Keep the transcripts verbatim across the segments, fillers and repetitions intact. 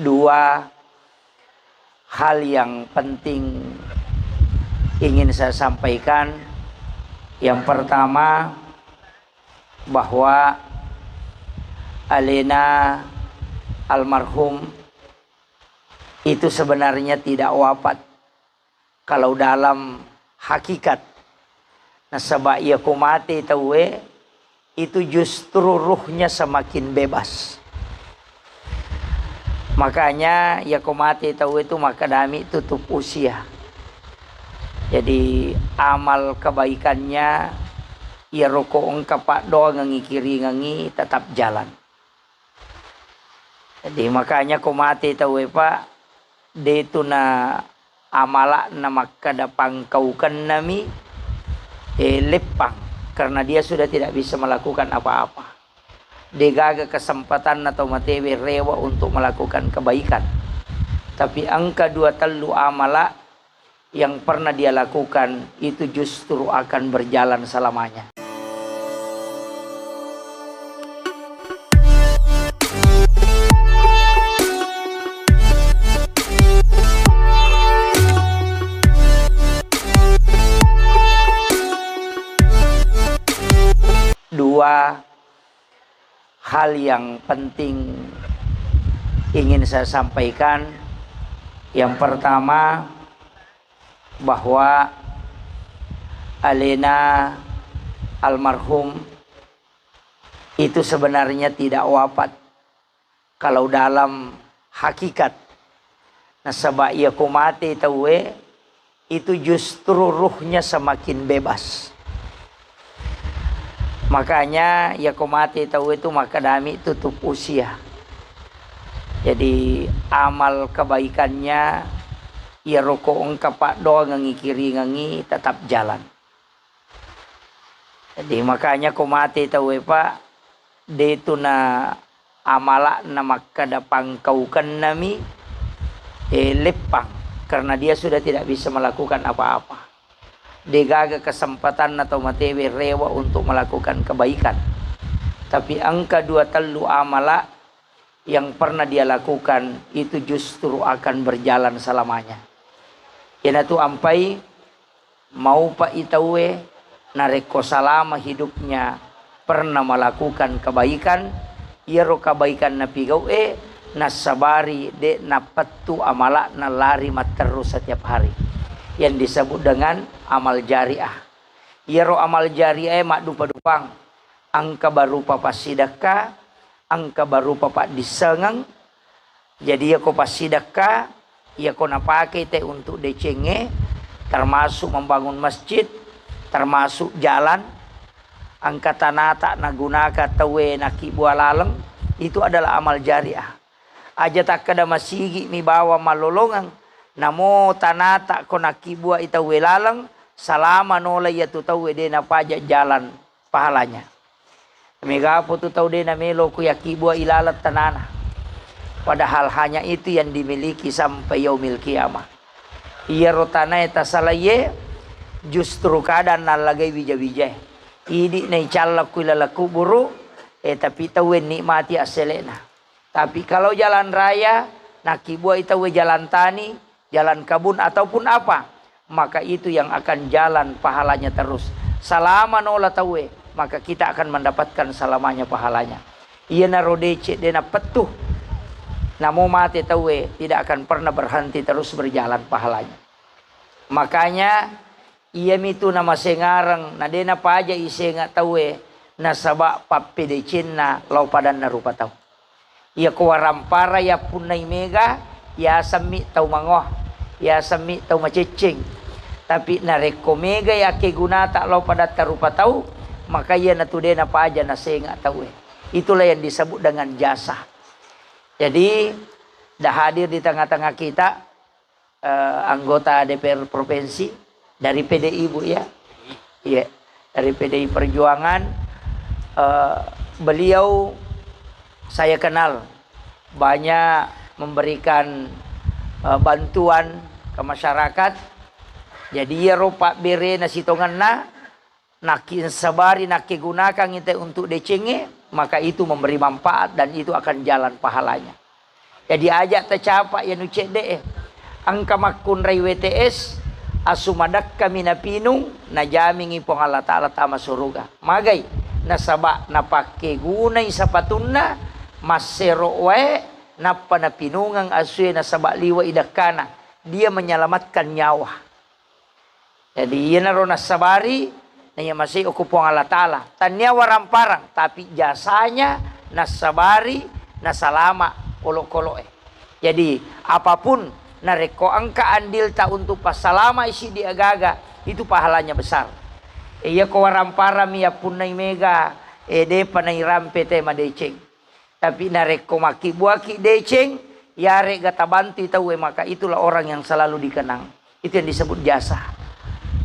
Dua hal yang penting ingin saya sampaikan. Yang pertama, bahwa alena almarhum itu sebenarnya tidak wafat kalau dalam hakikat. Nasaba iyako mate tauwe, itu justru ruhnya semakin bebas. Makanya iyako mate tauwe itu makkedami tutup usia. Jadi amal kebaikannya, iyaro ko engka paddoangengngi kiringengngi, tetap jalan. Jadi makanya ko mate tauwe, Pak, de tu na amala'na makkeda pangkaukennami, eh, leppang, karena dia sudah tidak bisa melakukan apa-apa. Degaga kesempatanna tau matewe rewa untuk melakukan kebaikan. Tapi engka dua tellu amala yang pernah dia lakukan itu justru akan berjalan selamanya. Dua hal yang penting ingin saya sampaikan. Yang pertama, bahwa alena almarhum itu sebenarnya tidak wafat kalau dalam hakikat. Nasaba iyako mate tauwe, itu justru ruhnya semakin bebas. Makanya iyako mate tauwe itu makkedami tutup usia. Jadi amal kebaikannya, iyaro ko engka paddoangengngi kiringengngi, tetap jalan. Jadi makanya ko mate tauwe, Pak, de tu na amala'na makkeda pangkaukennami, eh, leppang, karena dia sudah tidak bisa melakukan apa-apa. Degaga kesempatanna tau matewe rewa untuk melakukan kebaikan. Tapi engka dua tellu amala yang pernah dia lakukan itu justru akan berjalan selamanya. Iyanatu ampai maupa i tauwe narekko salama hidupnya pernah melakukan kebaikan, iyaro kebaikan napigau'e nassabari de' napettu amala'na lari matterru setiap hari, yang disebut dengan amal jariah. Iyaro amal jariah e maddupa-dupang, engka barupa passidekka, engka barupa paddissengeng. Jadi iyako passidekka, iyako napakei te untuk decengnge, termasuk membangun masjid, termasuk jalan, engka tanata nagunaka tauwe nakibbua laleng, itu adalah amal jariah. Aja takkeda masigi mi bawang mallolongeng, namo tanata ko nakkibbuai tauwe laleng, salama nola iyatu tauwe de napaja jalan pahalanya. Megapo tu tau de namelo ku yakkibbuai laleng tanana. Padahal hanya itu yang dimiliki sampai yaumil qiyamah. Iyaro tanae tasalaiye justru kadang nallagai wija-wijae. Idi naicalla ku ilaleng kuburu, eh, tapi tauwe nikmati asselena. Tapi kalau jalan raya, nakkibbuai tauwe jalan tani, jalan kabun, ataupun apa, maka itu yang akan jalan pahalanya terus. Salama nola tauwe, maka kita akan mendapatkan selamanya pahalanya. Iyanaro deceng de napettu. Namo mate tauwe, tidak akan pernah berhenti, terus berjalan pahalanya. Makanya, iyamitu namasengareng, na de napaja isenga tauwe, nasaba pappedecenna lao padanna rupa tau. Iyako warampara yappunnai mega, yasemmi tau mangoa, yasemmi tau macecceng. Tapi narekko mega yakkegunata lao padatta rupa tau, maka iyanatu de napaja nasenga tauwe. Itulah yang disebut dengan jasa. Jadi, dah hadir di tengah-tengah kita, eh, anggota D P R provinsi dari P D I, Bu, ya? Iya, dari P D I Perjuangan. Eh, beliau saya kenal banyak memberikan, eh, bantuan ke masyarakat. Jadi, iyaro pabberena sitongenna, nakki-, sabari nakkegunakangngi te untuk decengnge, maka itu memberi manfaat dan itu akan jalan pahalanya. Jadi aja tacapa iya nu cedde e. Engka makkunrai W T S, asu madakka mi napinung, najamingi Puang Allah Ta'ala tama suruga. Magai? Nasaba napakkegunai sapatunna, massero wae, nappa napinungeng asue nasaba liwa i dakkana. Dia menyelamatkan nyawa. Jadi, iyanaro nassabari, naiya masei okko Puang Allah Ta'ala. Tannia waramparang, tapi jasanya nassabari, nasalama olokolo'e. Jadi, apapun narekko engka andilta untuk passalamai siddi agaga, itu pahalanya besar. E, iyako waramparang mi yappunnai mega, e, depa nairampe te madeceng. Tapi narekko makkibbuaki deceng, yarega tabantui tauwe, maka itulah orang yang selalu dikenang. Itu yang disebut jasa.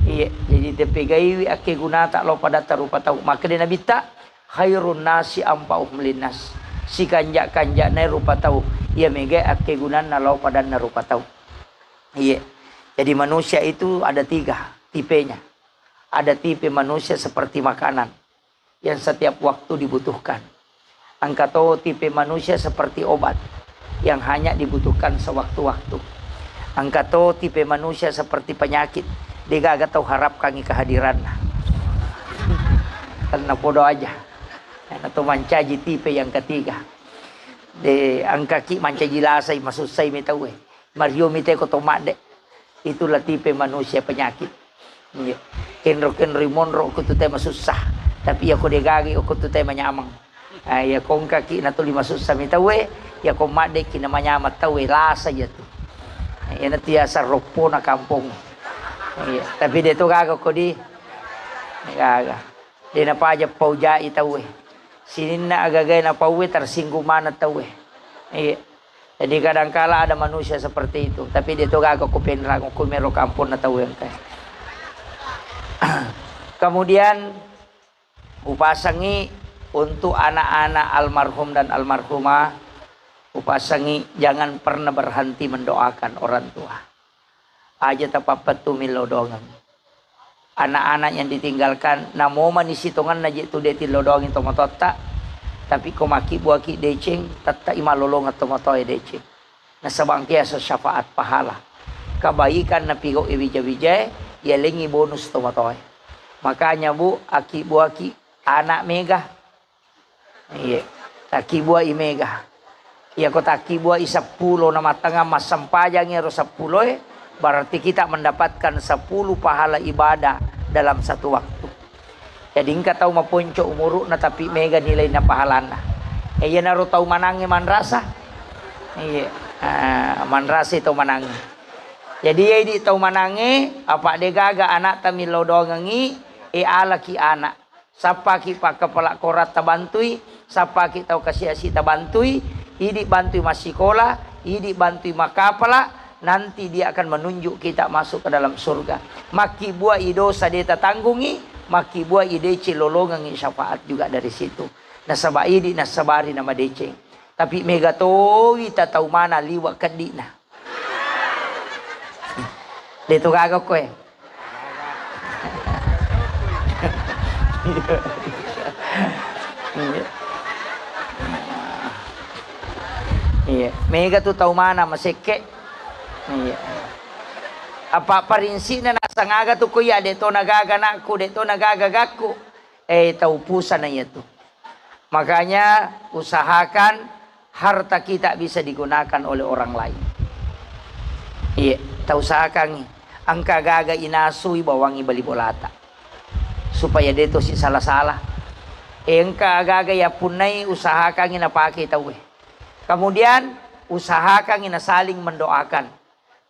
Iya, jadi tepegaiwi akkegunata lao padatta rupa tau. Makkeda Nabitta, "Khairun nasi anfa'uhum linnas." Sikanja-kanjana rupa tau, iya mega akkegunanna lao padanna rupa tau. Iya. Jadi manusia itu ada tiga tipenya. Ada tipe manusia seperti makanan yang setiap waktu dibutuhkan. Engka to tipe manusia seperti obat yang hanya dibutuhkan sewaktu-waktu. Engka to tipe manusia seperti penyakit, degaga tau harapkangi kehadiranna. Karena podo aja. Karena to mancaji tipe yang ketiga. De, engkaki mancaji lasai, masussai mi tauwe. Mario mi te ko to madde. Itulah tipe manusia penyakit. Iya. Kenro-kenro monro ko tu te masussa. Tapi iya ko degagi ko tu te manyamang. Ah, iya ko engkaki na tuli masussa mi tauwe, iya ko madde ki na manyamang tauwe, lasa iya tu. Iya na tiasa roppona kampong. Iya, tapi de to gaga ko di. Gaga. De napaja paujai tauwe. Sininna agagae napauwe tersinggung maneng tauwe. Iya. Jadi kadangkala ada manusia seperti itu, tapi de to gaga ko penrang ko mero kamponna tauwe engkae. Kemudian upasangi untuk anak-anak almarhum dan almarhumah, upasangi jangan pernah berhenti mendoakan orang tua. Aja tapappettu millau doangeng. Anak-anak yang ditinggalkan, namo mani sitongenna je tu de tillau doangeng tomatoatta, tapi ko makkibbuaki deceng, tettai mallolongeng tomatoae deceng. Nasaba engka yaseng syafaat pahala. Kebaikan napigau e wija-wijae, yalengngi bonus tomatoae. Makanya, Bu, akkibbuaki anak mega. Iya. Takkibbuai mega. Iya, ko takkibbuai seppulo na mattangang massempajangi ero seppuloe, berarti kita mendapatkan sepuluh pahala ibadah dalam satu waktu. Jadi engka tau maponco umuru'na tapi mega nilaina pahalanna. E, iyanaro tau manangnge manrasa. Iya. Ah, manrasa tau manangnge. Jadi iya idi tau manangnge, apa degaga anakta millau doangengi, e alaki anak. Sappaki pakkapala korang tabantui, sappaki tau kasi-asi tabantui, idi bantui massikola, idi bantui makkapala, nanti dia akan menunjuk kita masuk ke dalam surga. Makkibbuai dosa de tatanggungi, makkibbuai deceng lolongengi syafaat juga dari situ. Nasaba idi nassabari namadeceng. Tapi mega towi tatau mana liwa keddi'na. De to gaga koe. Iya. Iya. Mega tu tau mana masekke. Iya. Apa parinsikna nasang aga tu ko iya de to nagaga nakku, de to nagaga gakku. Eh, tau pusana iya tu. Makanya, usahakan harta kita bisa digunakan oleh orang lain. Iya, tau usahakangi. Engka gaga inasui bawangi bali bolata. Supaya de tosi sala-sala. Eh, engka gaga yappunnai usahakangi napake tauwe. Kemudian, usahakangi na saling mendoakan.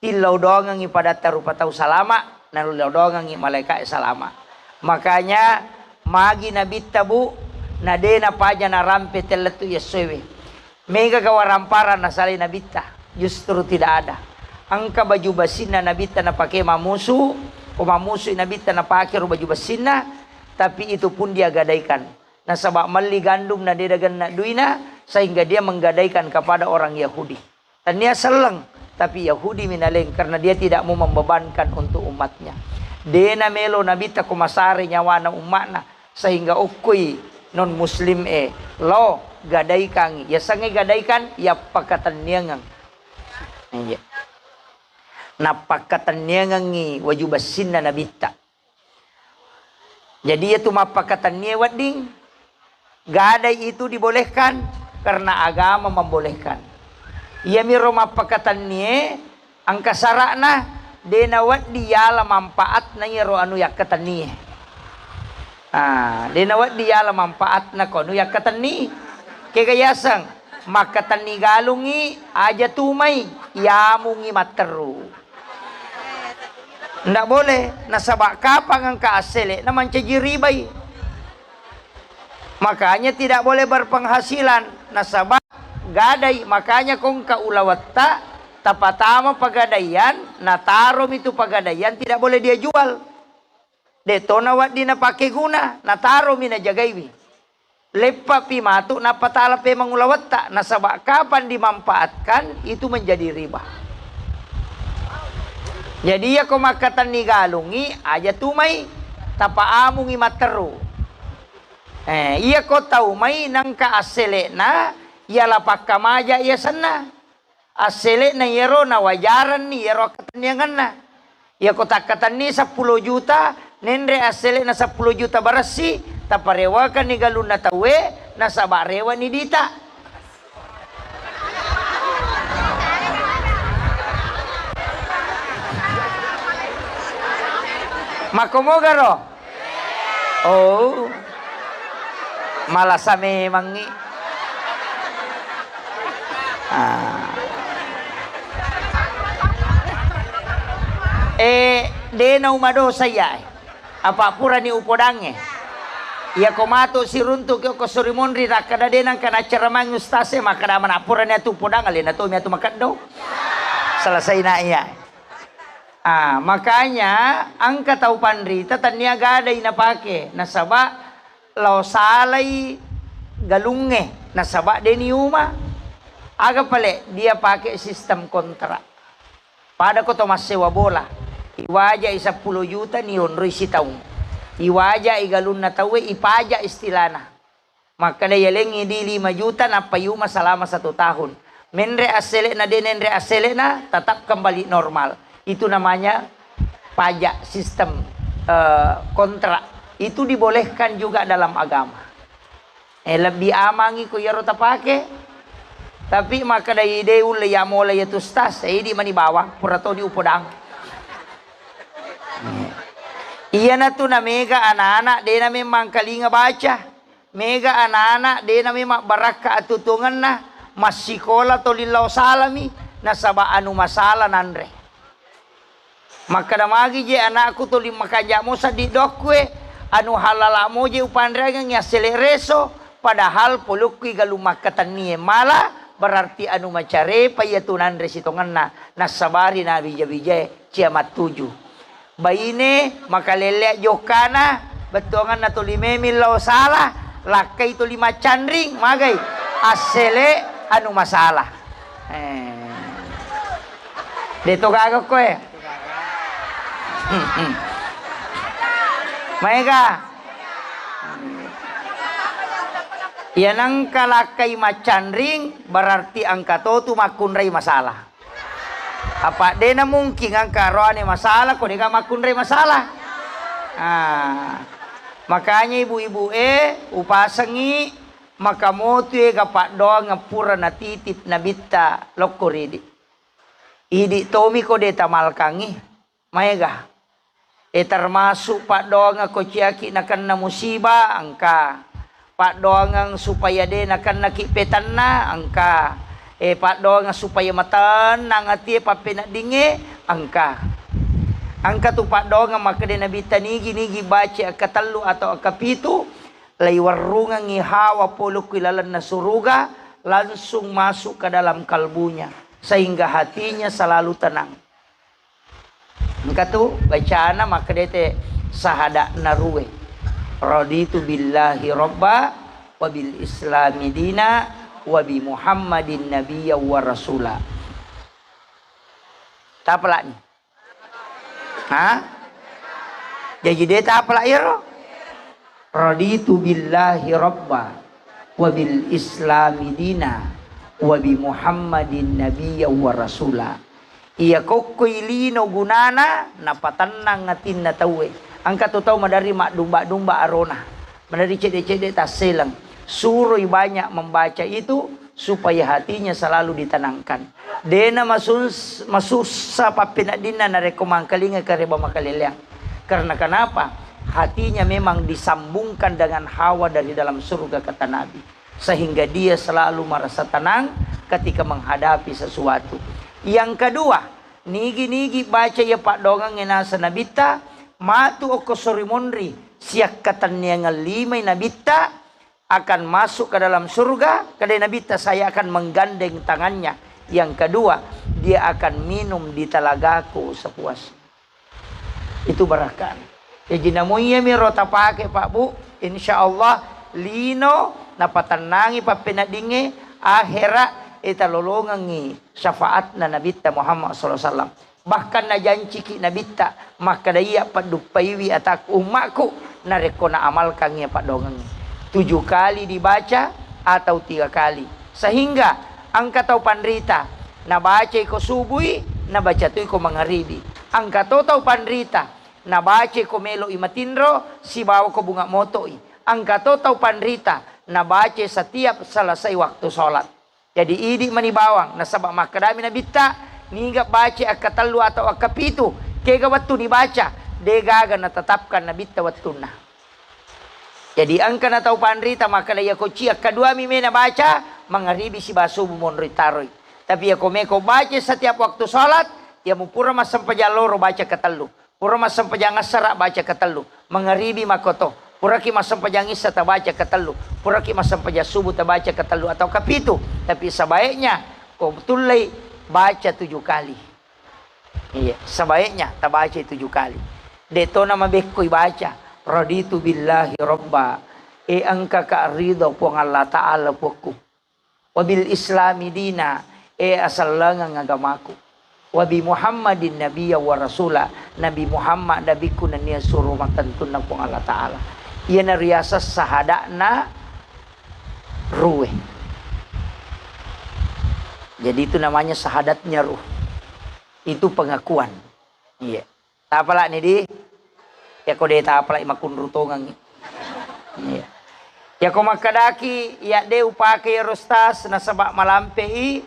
Tillau doangengngi padatta rupa tau salama, nallau doangengngi malaeka'e salama. Makanya, magi Nabitta, Bu, na de napaja narampe tellettu yessoewe. Mega ga waramparang nasalai Nabitta? Justru tidak ada. Engka baju basinna Nabitta napake mamusu, ko mamusui Nabitta napake ro baju basinna, tapi itu pun dia gadaikan. Nasaba melli gandum na de dagenna duina, sehingga dia menggadaikan kepada orang Yahudi. Tania selleng, tapi Yahudi minaleng karena dia tidak mau membebankan untuk umatnya. Dena melo Nabitta ko masare nyawana umma'na, sehingga okkoi non muslim e, lo gadaikan, yasengnge gadaikan, yappakatenniangeng. Iya. Nappakkatenniangengngi waju bessinna nabitta. Jadi, iyatu mappakatennie wedding, gadai itu dibolehkan karena agama membolehkan. Iyamiro mappakatennie engka sara'na, de nawedding yala manfaatna iyaro anu yakkatennie. Ah, de nawedding yala manfaatna ko anu yakkatenni. Kega yaseng, makkatenni galungngi, aja tumai, yamungngi matteru. Ndak boleh, nasaba kapang engka assele'na mancaji ribai. Makanya tidak boleh berpenghasilan, nasaba gadai. Makanya ko engka ulawetta tapatama pegadaian, nataromi tu pegadaian, tidak boleh dia jual. De to nawedding napake guna, nataromi najagaiwi. Leppapi matu nappa tala pemeng ulawetta, nasaba kapang dimanfaatkan itu menjadi riba. Jadi, iyako makkatenni galungngi, aja tumai, tapaamungngi matteru. Eh, iyako tau mai nengka assele'na, iyala pakkamaja iyasenna. Assele'na iyaro nawajarenni iyaro akkatenniangenna. Iyako takkatenni seppulo juta, nenre assele'na seppulo juta baressi, taparewakanni galunna tauwe, nasaba rewani dita. Makkomogaro? Oh. Malasa memangngi. Ah. Eh, de naumadosa iya, eh. Apa purani upodangnge? Iyako matu siruntuki okko sori monri, takkada de nengka naccaramaing ustaz e, makkada mana purani atu upodang, alena tomi atu makeddo. Selesaina iya. Ah, makanya engka tau panrita tennia gadai napake, nasaba lao salai galungnge, nasaba de niuma. Aga pale dia pake sistem kontrak. Pada ko to massewa bola, iwajai seppulo juta, nionroi sitaung. Iwajai galunna tauwe, ipajak istilana. Makkeda yalengngi di lima juta, nappa yuma selama satu tahun. Menre assele'na, de nenre assele'na, tetap kembali normal. Itu namanya pajak sistem, eh, kontrak. Itu dibolehkan juga dalam agama. Eh, lebbi amangngi ko iyaro tapake. Tapi makkedai de ulle ya mola ya tu stas, eh, idi mani bawang, pura toni upodang. Eh. Iyanatu na mega anak-anak de na memang kalinga baca. Mega anak-anak de na memang barakka atutuangenna, massikola toli lao salami, nasaba anu masala nanre. Makkeda magi je anakku tuli makanja mo seddi dokkue, anu halala mo je upanreangengngi assele reso, padahal polokkui galung makkatennie mala, berarti anu macarepa iyatu nanre sitongenna, nassabari na bija-bijae cia mattuju. Baine makalellea jokkana, bettuanganna tuli memi lao sala, lakkai tuli maccanring, magai assele anu masala. Eh. De to gaga koe. Hmm, hmm. Maega. Iya nengka lakkai maccanring, berarti engka to tu makkunrai masalah. Apa de na mungkin engka roane masalah ko dega makkunrai masalah. Ah. Makanya ibu-ibu e, upasengi maka motu ega paddoangeng pura natitip nabitta lokko ridi. Idi tomiko de tamalkangngi, maega. E, termasuk paddoangeng ko ciaki nakenna musibah, engka. Paddoangeng supaya de nakennaki petanna, engka. E, paddoangeng supaya matennang atie pappeneddingnge, engka. Engka tu paddoangeng makkeda Nabitta nigi-nigi baca engka tellu atau engka pitu, laiwerrungengngi hawa polokki lalenna suruga, langsung masuk ke dalam kalbunya, sehingga hatinya selalu tenang. Engka tu bacana makkedete sahada narue. Raditu billahi robba wa bil islami dina wa bi Muhammadin nabiyya wa rasula. Tapalani. Ha? Jaji de tapala iyaro? Raditu billahi rabba wa bil islami dina Wa bi Muhammadin nabiyya wa rasula. Iya kokkoi lino gunana napatennang atinna tauwe. Engka tu tau maderri maddumba-dumba arona. Maderri cedde-cedde tasseleng. Suroi banyak membaca itu supaya hatinya selalu ditenangkan. Dena masus-, masussa pappeneddinna narekko mangkalinga kareba makaleleang. Karena kenapa? Hatinya memang disambungkan dengan hawa dari dalam surga, kata Nabi. Sehingga dia selalu merasa tenang ketika menghadapi sesuatu. Yang kedua, nigi-nigi baca iya paddoangengnge naseng Nabitta, matu okko sori monri, siakkatenniangeng limai Nabitta akan masuk ke dalam surga, kedai Nabitta, saya akan menggandeng tangannya. Yang kedua, dia akan minum di telagaku sepuasnya. Itu barakka. Jaji namu iyami ro tapake, Pak, Bu, insya Allah lino napatennangi pappeneddingnge, ahera e talolongengngi syafaatna Nabitta Muhammad sallallahu alaihi wasallam. Bahkan najanciki Nabitta makkeda, iya padduppaiwi atakku, ummakku, narekko naamalkangngi paddoangengnge. Tujuh kali dibaca atau tiga kali. Sehingga engka tau panrita, nabacai ko subui, nabaca toi ko mangaribi. Engka to tau panrita, nabacai ko melo'i matinro, sibawa ko bunga moto'i. Engka to tau panrita, nabacai setiap selesai waktu sholat. Jadi idi mani bawang, nasaba makkedami Nabitta, niga baca akkatellu atau akkapitu, kega wettu nibaca, degaga natetapkan Nabitta wettunna. Jadi engka na tau panrita makkeda, iya ko ci akkaduami mena baca, mangaribi siba subu monroi taroi. Tapi iya ko meko baca setiap waktu sholat, iya mupura massempajang loro baca katellu. Pura massempajang assara baca katellu. Mangaribi makoto. Puraki massempajang issa tabaca katellu. Puraki massempajang subu tabaca katellu atau kapitu. Tapi sebaiknya ko tullei baca tujuh kali. Iya, sebaiknya tabaca tujuh kali. Detona mabekkoi baca, "Raditu billahi robba." E engkaka ridho Puang Allah Ta'ala puakku. "Wa bil islami dina." E asellengeng agamaku. "Wa bi Muhammadin nabiyya wa rasula." Nabi Muhammad nabikku nennia suro mattentunna Puang Allah Ta'ala. Iyana riaseng sahada'na ruwe. Jadi itu namanya syahadatnya ruh. Itu pengakuan. Iya. Tapalani di? Yako de tapalai makunru tongengi. Iya. Yako makkedaki, ya de upake ya Ustaz, nasaba malampe i,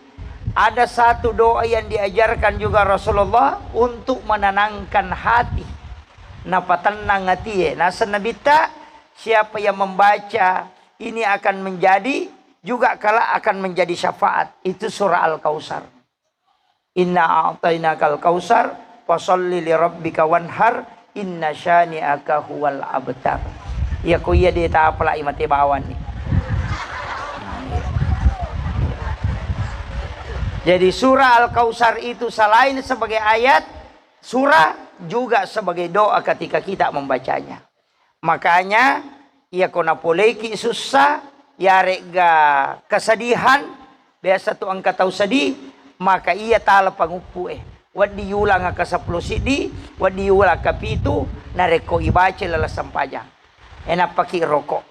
ada satu doa yang diajarkan juga Rasulullah untuk menenangkan hati. Napatennang atie. Naseng Nabitta, siapa yang membaca ini akan menjadi, juga kelak akan menjadi syafaat. Itu surah Al-Kautsar. "Inna a'tainakal kautsar, fasalli li rabbika wanhar, inna syani'aka huwal abtar." Iya ko iya de tapalai mate bawanni. Jadi surah Al-Kautsar itu selain sebagai ayat, surah juga sebagai doa ketika kita membacanya. Makanya, iya ko napoleiki sussa, yaregga kesedihan, biasa tu engka tau sedih, maka iya tala panguppu e. Wedding yulang ka seppulo siddi, wedding yulang ka pitu, narekko ibaca laleng sempajang. E nappaki rokok.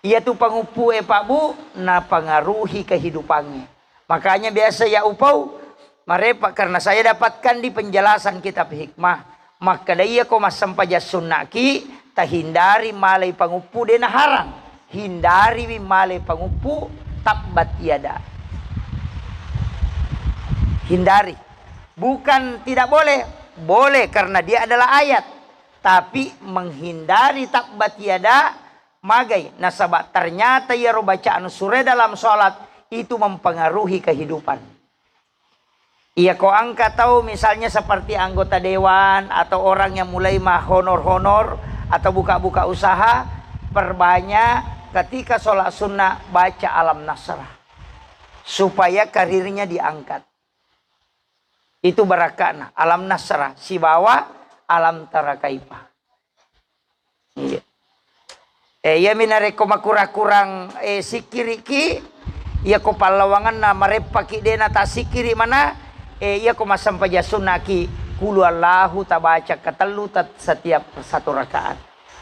Iya tu panguppu e, Pak Bu, napangaruhi kehidupannya. Makanya biasa ya upau, marepa, karena saya dapatkan di penjelasan kitab hikmah. Makkeda iya ko massempajang sunnaki, tahindari malai panguppu de naharang. Hindariwi malai panguppu tabbat yada. Hindari. Bukan tidak boleh, boleh karena dia adalah ayat. Tapi menghindari tabbat yada, magai, nasaba ternyata iyaro bacaan sure dalam sholat itu mempengaruhi kehidupan. Iya ko engka tau misalnya seperti anggota dewan atau orang yang mulai mahonor-honor atau buka-buka usaha, perbanyak ketika sholat sunnah baca Alam Nasrah supaya karirnya diangkat. Itu barakka'na Alam Nasrah sibawa Alam Tara Kaifa. Iya. Eh, iyami narekko makurang-kurang, eh, sikkiriki, iya ko pallawanganna mareppaki dena tassikkiri mana, eh, iya ko massempajang sunnaki, Qul Huwallahu tabaca katellu tat-, setiap satu rakaat.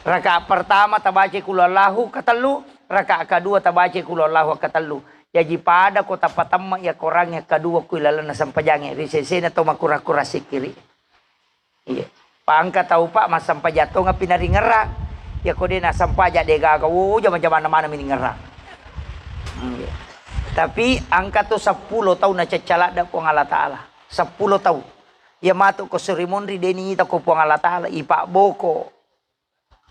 Rakaat pertama tabaca Qul Huwallahu katellu, rakaat kedua tabaca Qul Huwallahu katellu. Jaji pada ko tapatemma iya korang yang kedua ku ilalenna sempajangnge ri sesena to makura-kura sikiri. Iya. Pangka tau pa massampajang tonga pinaringerang. Iya ko de nasampaja de gaga, wo jama-jamanna mana miningerang. Iya. Tapi angka tu seppulo tau nacacca ladda Puang Allah Ta'ala. Seppulo tau. Iya matu ko suri monri de niita ko Puang Allah Ta'ala, ipa boko.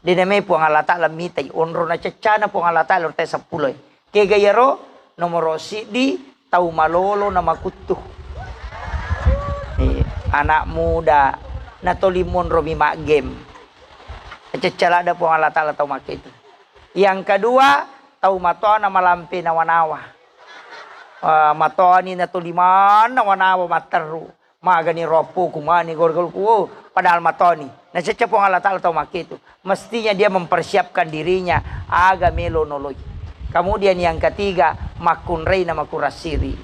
De name Puang Allah Ta'ala mitai, onro na ceccana Puang Allah Ta'ala, onro seppulo e. Kega iyaro, nomoro siddi, tau malolo na makuttu. Eh, anak muda, na toli monro mi maggem. Cecca ladda Puang Allah Ta'ala tau makke itu. Yang kedua, tau matoa na malampe nawa-nawa. Ah, matoani na toli mannawa-nawa matteru. Magani roppo kumani gol-gol ku, oh, padahal matoni. Nacecca Puang Allah Ta'ala tau makkitu. Mestinya dia mempersiapkan dirinya aga melo noloi. Kemudian yang ketiga, makkunrai na makurasiri.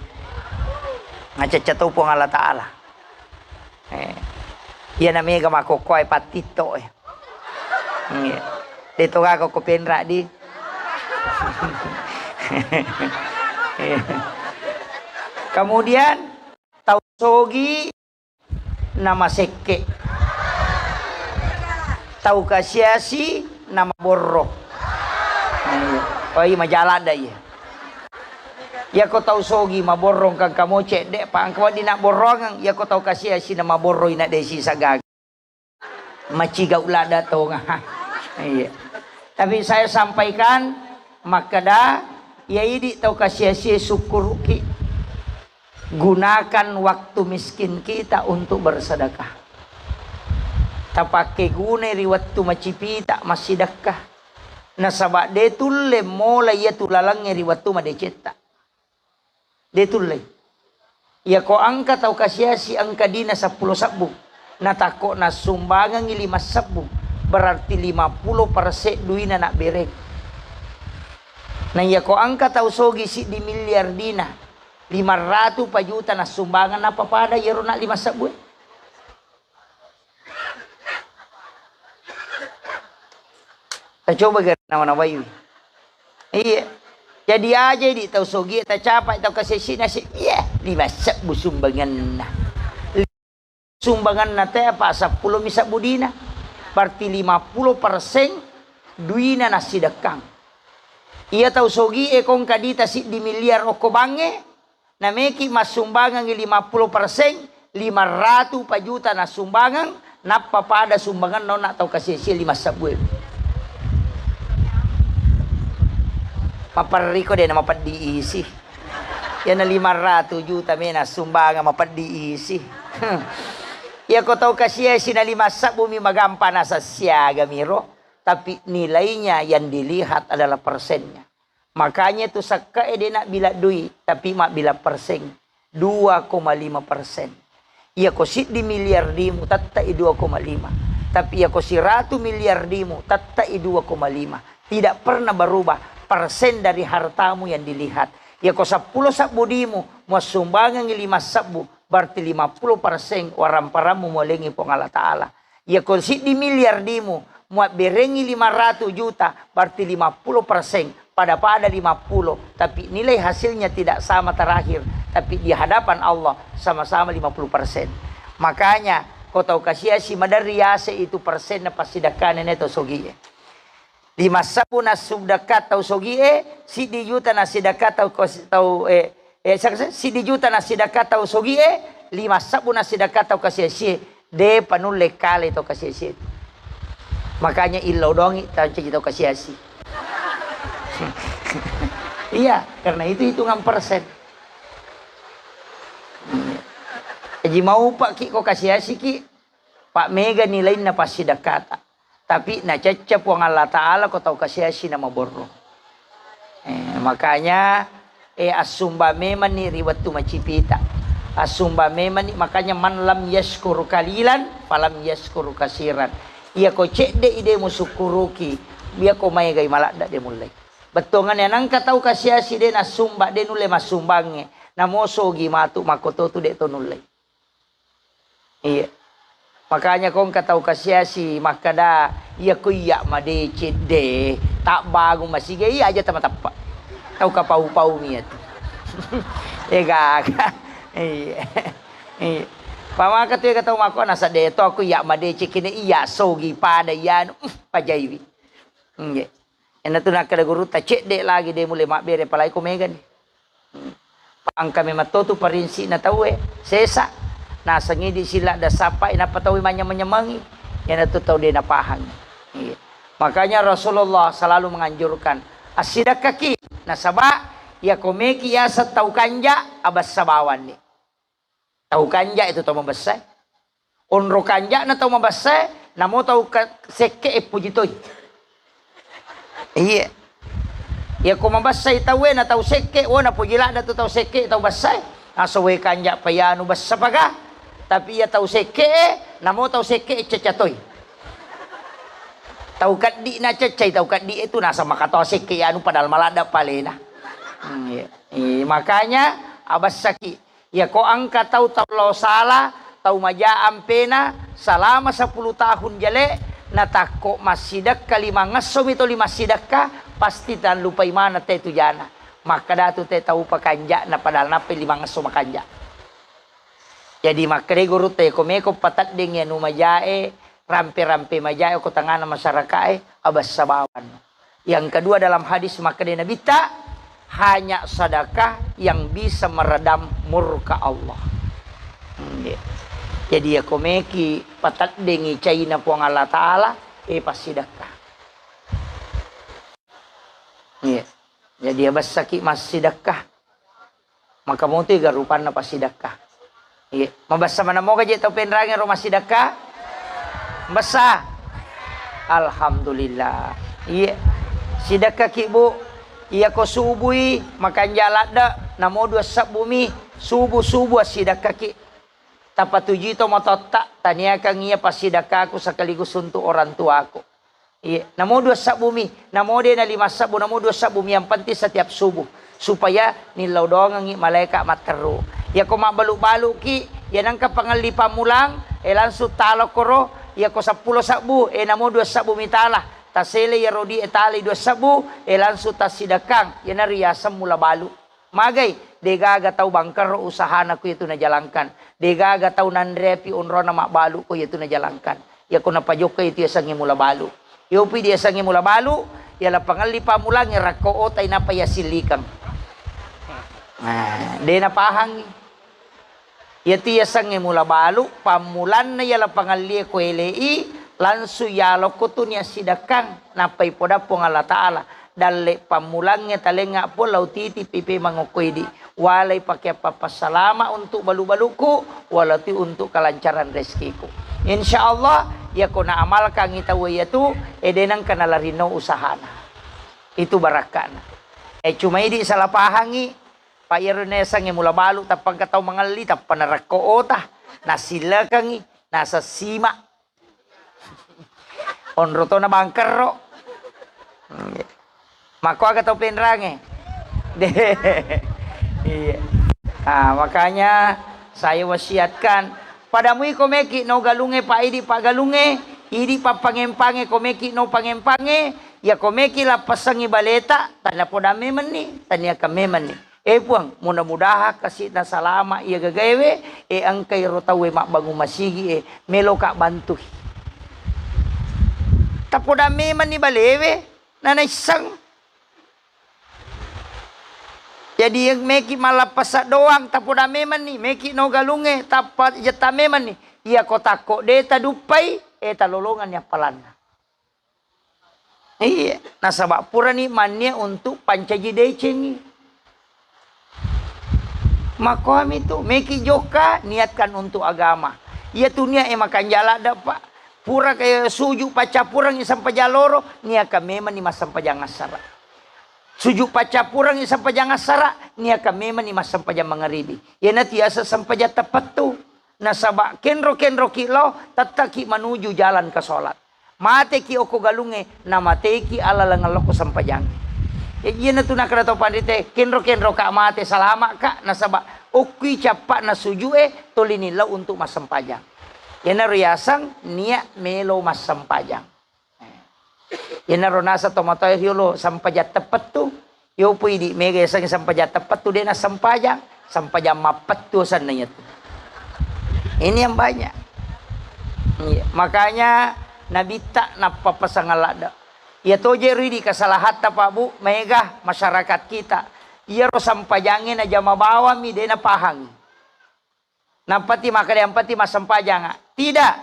Nacecca tau Puang Allah Ta'ala. Eh. Iya na mega makokkoe pattitto, eh. Iya. De to gaga ko penra di. Iya. Kemudian tau sogi na masekke. Tau kasiasi na maborro. Oh iya, majaladda iya. Iyako tau sogi maborro engka kamo cedde, pa engka wedding nabborroangeng, iyako tau kasiasi na maborro ina desi sagaga. Maciga ulada tonga. Iya. Tapi saya sampaikan, makkeda, iya idi tau kasiasi sukkuruki. Gunakan waktu miskin kita untuk bersedekah. Tapakke gunai ri wettu macipita massidekka. Nasaba de tulle mola iya tu lalengnge ri wettu madecetta. De tulle. Iyako engka tau kasiasi engka dina seppulo sebbu, natakko nassumbangengngi lima sebbu, berarti lima puluh persen duina nabbereng. Na iyako engka tau sogi siddi miliar dina, lima ratu pa juta nassumbangeng, nappa pada iyaro na lima sebbu e? Tacoba ga nawa-nawaiwi. Iya. Jadi aja di tau sogi, tacapai tau kasesina si, iya, lima sebbu sumbanganna. Sumbanganna te apa seppulo mi sebbu dina. Berarti lima puluh persen duina nassidekkang. Iya tau sogi e kongka dita siddi miliar okko bangnge, nameki massumbangengngi lima puluh persen, lima ratu pa juta nassumbangeng, nappa pada sumbangenna onna tau kasiasia lima sebbu e. Maperriko de namapeddi isi. Iyana lima ratu juta mena sumbangeng mapeddi isi. Iyako tau kasiasi na lima sebbu mi magampa nasessiaga miro, tapi nilainya yang dilihat adalah persennya. Makanya tu sekka e de nabbila dui, tapi mabbila persen. Dua koma lima persen. Iyako siddi miliar dimu, tette'i dua koma lima. Tapi iyako siratu miliar dimu, tette'i dua koma lima. Tidak pernah berubah persen dari hartamu yang dilihat. Iyako seppulo sebbu dimu, muassumbangengngi lima sebbu, berarti lima puluh persen waramparammu mualengngi Puang Allah Ta'ala. Iyako siddi miliar dimu, muabberengngi lima ratu juta, berarti lima puluh persen, pada-pada lima puluh, tapi nilai hasilnya tidak sama terakhir, tapi di hadapan Allah sama-sama lima puluh persen. Makanya, ko tau kasiasi maderri yase itu persenna passidekkana ne tau sogie. Lima sebbu nassidekka tau sogie, siddi juta nassidekka tau kos-, tau, eh, eh, sa-, sa-, siddi juta nassidekka tau sogie, lima sebbu nassidekka tau kasiasie, depa nulle kale tau kasiasie. Makanya illau dongi tau caji tau kasiasi. Iya, karena itu hitungan persen. Jadi mau pak ki ko kasiasi ki, pak mega nilainna passidekkata. Tapi nacecce Puang Allah Ta'ala ko tau kasiasi na maborro. Eh, makanya, eh, assumba memanni ri wettu macipita. Assumba memanni, makanya, "Man lam yashkur qalilan, falam yashkur kasiran." Iya ko cedde ide musukkuruki, iya ko maegai maladda de mullei. Bettuangannya nangka tau kasiasi de nassumba, de nulle massumbangnge. Namo sogi matu makkototu de to nullei. Iya. Makanya ko engka tau kasiasi makkada, "Iya ko iya madeceng de, tabbangung masiga iya aja tamatappa." Tau kapau-pau mi iyatu. Eh, gaga. Iya. Iya. Pamaka tu ega tau mako nasa de to aku iya madeceng kene iya sogi pada iya anu, uh, pajaiwi. Nggih. Ena tu nakkeda gurutta cedde lagi de mulle mabbere apalagi ko megani. Engka memang to tu parinsi'na tauwe, sesa. Naseng idi sila da sappai nappa tauwe manyameng-nyamengi. Iyanatu tau de napahangi. Iya. Makanya Rasulullah selalu menganjurkan, assidakkaki, nasaba iya ko meki yaseng tau kanja, abessa bawanni. Tau kanja itu tau mabessa. Onro kanja'na tau mabessae, namo tau ka-, sekke e puji toi. Iya. Iya ko mabessai tauwe na tau sekke, wo napuji ladda tu tau sekke, tau bessae. Aso we kanja payanu bessa paga. Tapi iya tau sekke e, namo tau sekke e cecca toi. Tau keddi na ceccai, tau keddi e tu nasa makatoa sekke anu padahal maladda palena. Hmm, iya. Iya, makanya abessaki. Iyako engka tau, tau lao sala, tau maja ampena, salama sepuluh tahun jale, natakko massidekka limangngesso mi toli massidekka, pasti tallupai maneng te tujana. Makkeda tu te tau pakanja, na padahal nappai limangngesso makanja. Jadi makkeda gurutta, iyako meko pateddengi anu majae, rampe-rampe majae ko tengana masyarakae, abessa bawanno. Yang kedua, dalam hadis makkeda Nabitta, hanya sedekah yang bisa meredam murka Allah. Hmm, iya. Jadi, iyako meki pateddengi caina Puang Allah Ta'ala, eh, passidekka. Iya. Jadi, abessaki massidekka. Maka motoi ga rupanna passidekka. Iya, mabessa maneng moga je tau penrange ro massidekka? Bessa. Alhamdulillah. Iya. Sidekkaki, Bu. Iyako subui makanja ladde, namo dua sebbu mi, subu-subu assidekkaki. Tapatujui to matotta, taniakang iya passidekkaku sekaligus untuk orang tuaku. Iya, namo dua sebbu mi, namo de na lima sebbu, namo dua sebbu mi, yang penting setiap subuh. Supaya nillau doangengngi malaeka matteru. Iyako mabbalu-baluki, iya nengka pangelli pammulang, eh, langsung tala koro, iyako seppulo sebbu, eh, namo dua sebbu mi tala. Tasele iyaro di, eh, talai dua sebbu, eh, langsung tassidekkang, iyana riaseng mula balu. Magai, degaga tau bangkerro usahana ko iyatu najalangkan. Degaga tau nanrepi onrona mabbalu ko iyatu najalangkan. Iyako napajokka iyatu yasengnge mula balu. Iyopi diyasengnge mula balu, iyala pangelli pammulang, iyarakko otai nappa yasillikeng. Nah, de napahangi. Iyatu yasengnge mula balu, pammulanna iyala pangellie ko elei, langsung yalokko tu niassidekkang, nappai poda Puang Allah Ta'ala. Dalle pammulangnge talengnga Puang, lao titipi pemeng okko idi. Walai pake appappasalama untuk balu-baluku, walai tu untuk kelancaran rezekiku. Insya Allah, iyako naamalkangi tau iyatu, ede nengka nalarinno usahana. Itu barakkana. Eh, cuma idi salah pahangi, Pak, iyaro nasengnge mula balu, tappa engka tau mangelli, tappa narekko ota, nasillekengi, nasessima. Onro to na bangkerro. Makko aga tau penrange? De. Iya. Ah, makanya saya wasiatkan, pada mui ko meki no galunge, Pak, idi paggalunge, idi pappangempange, ko meki no pangempange, iya ko meki lappasengi baleta, tania poda memenni, tania ka memenni. Eh, Puang, mudah-mudahan kasi'na salama iya gagaewe, eh, engkai ro tauwe mabbangung masigi, eh, meloka bantui. Tapoda memenni balewe, nanaisseng. Jadi, meki mallappasa doang, tapoda memenni, meki no galunge, tappa jetta memenni. Iya ko takko de taduppai, eh, talolonganni appalanna. Iya, nasaba purani mannia untuk pancaji decengi. Makoami tu, meki jokka, niatkan untuk agama. Iya tu nia e makanja ladde, Pak. Pura kaya suju paccappurengi sempajang loro, niaka memenni massempajang assara. Suju paccappurengi sempajang assara, niaka memenni massempajang mangaribi. Iyanatu yaseng sempajang teppettu. Nasaba kenro-kenroki lao, tettaki manuju jalan ke sholat. Mateki okko galungnge, namateiki alaleng lokko sempajangnge. Ya, iyanatu nakkeda tau panrite, kenro-kenroka mate, salama'ka, nasaba okkui cappa'na sujue, tolini lao untuk massempajang. Iyanaro yaseng niat melo massempajang. Iyanaro naseng tomatoa riolo sempajang teppettu, Yopo idi mega yasengnge sempajang teppettu, de' nassempajang, sempajang mappettu asenna iyatu. Ini yang banyak. Iya, makanya Nabitta nappa pasang ladde. Iya toje ridi kesalahatta, Pak Bu, mega masyarakat kita. Iyaro sempajangnge najama bawammi, de' napahangi. Nappati makkeda, "Yang penting massempajanga." Tidak.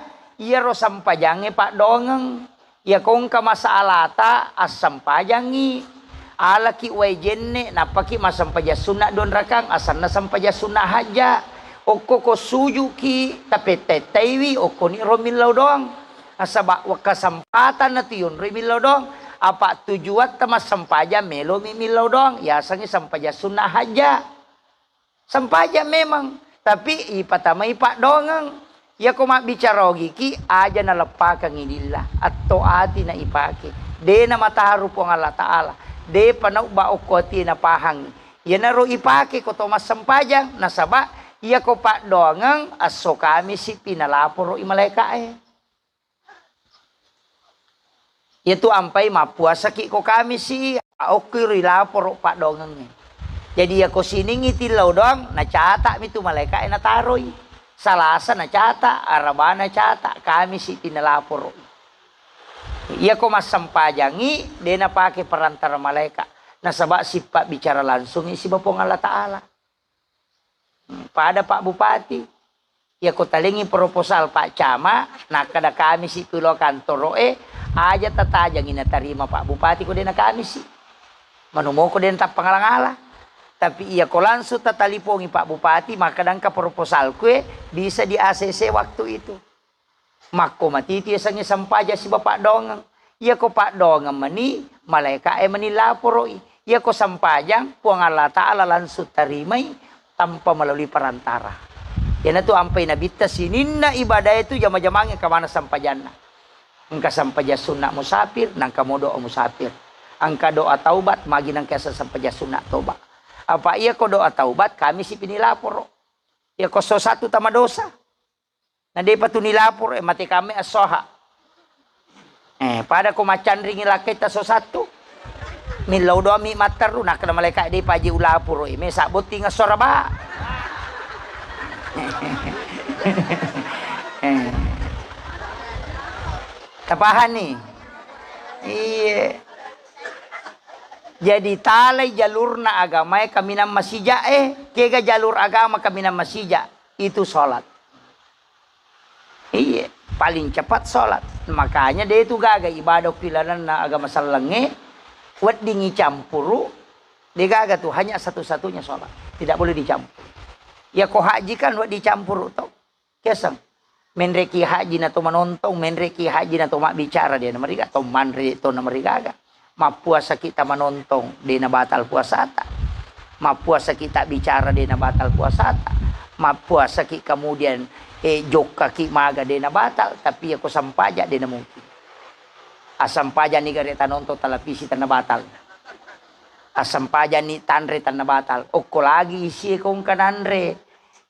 Iyaro sempajangnge paddoangeng. Iya ko engka masalata, assempajangngi. Alaki wae jenne, nappaki massempajang sunna duanrakang, asenna sempajang sunna hajja. Okko ko sujuki, tapetta-ettaiwi, okkoni ro millau doang. Nasaba kesempatan natu yonroi millau doang. Apa tujuatta massempajang melomi millau doang, yasengngi sempajang sunna hajja. Sempajang memang, tapi ipatamai paddoangeng. Iyako mabbicara ogiki, aja naleppakengngi lillah, atto ati na ipake. De' namataharu Puang Allah Ta'ala, de'pa naubba okko atie napahangngi. Iyanaro ipake ko to massempajang, nasaba iyako paddoangeng, esso Kamisi pi nalaporo'i malaeka'e. Iyatu ampai mappuasaki ko Kamisi, okkiro ilaporo paddoangengnge. Jadi iyako siningngi tillau doang, nacata'mi tu malaeka'e nataroi. Salasa nacata, Araba nacata, Kamisi pi nalaporo'i. Iyako massempajangngi, de' napake perantara malaeka, nasaba sippa bicara langsungngi siba Puang Allah Ta'ala. Hmm, pada Pak Bupati. Iyako talengngi proposal Pak Camat, nakkeda Kamisi pi lao kantoro'e, aja tatajangngi natarima Pak Bupati ko de' na Kamisi. Manumoko de' natappa ngala-ngala. Tapi iyako langsung tatalipongi Pak Bupati, makkeda engka proposalku e, bisa di A C C waktu itu. Makko matiti yasengnge sempajang siba paddoangeng. Iyako paddoangeng mani, malaeka'e mani laporo'i. Iyako sempajang, Puang Allah Ta'ala langsung tarimai tanpa melalui perantara. Iyanatu ampai Nabitta sininna ibadae tu jama-jamangnge engka maneng sempajanna. Engka sempajang sunna musafir, nangka mo doa musafir. Engka doa taubat, magi nangka sempajang sunna toba. Apa iyako doa taubat, Kamisi pi nilaporo. Iyako esso sattu tama dosa. Na de'pa tu nilaporo, eh, mate kame assoha. Eh, pada ko maccanringi lakkaitta esso sattu. Millau doang mi matteru, nakkeda malaeka, "De'pa je ulaporo, eh, mesa botting esso Araba." Eh. Tapahanni? Iye. Jadi talai jalurna agamae kaminang masija, eh, kega jalur agama kaminang masija? Itu sholat. Iya, paling cepat sholat. Makanya de' tu gaga ibadah okko ilalenna agama sellengnge, weddingngi campuru, de' gaga tu, hanya satu-satunya sholat. Tidak boleh dicampur. Iyako haji kan wedding campuru to. Keseng. Menreki haji na to manontong, menreki haji na to mabbicara, de' namariga, to manre, to namarigaga. Mappuasaki tamanontong, de' nabatal puasata. Mappuasaki tabbicara, de' nabatal puasata. Mappuasaki kemudian, eh, jokkaki maga, de' nabatal, tapi iyako sempajang, de' namungkin. Assempajanni gare tanontong televisi, tennabatal. Assempajanni tanre, tennabatal. Okko lagi isie ko engka nanre,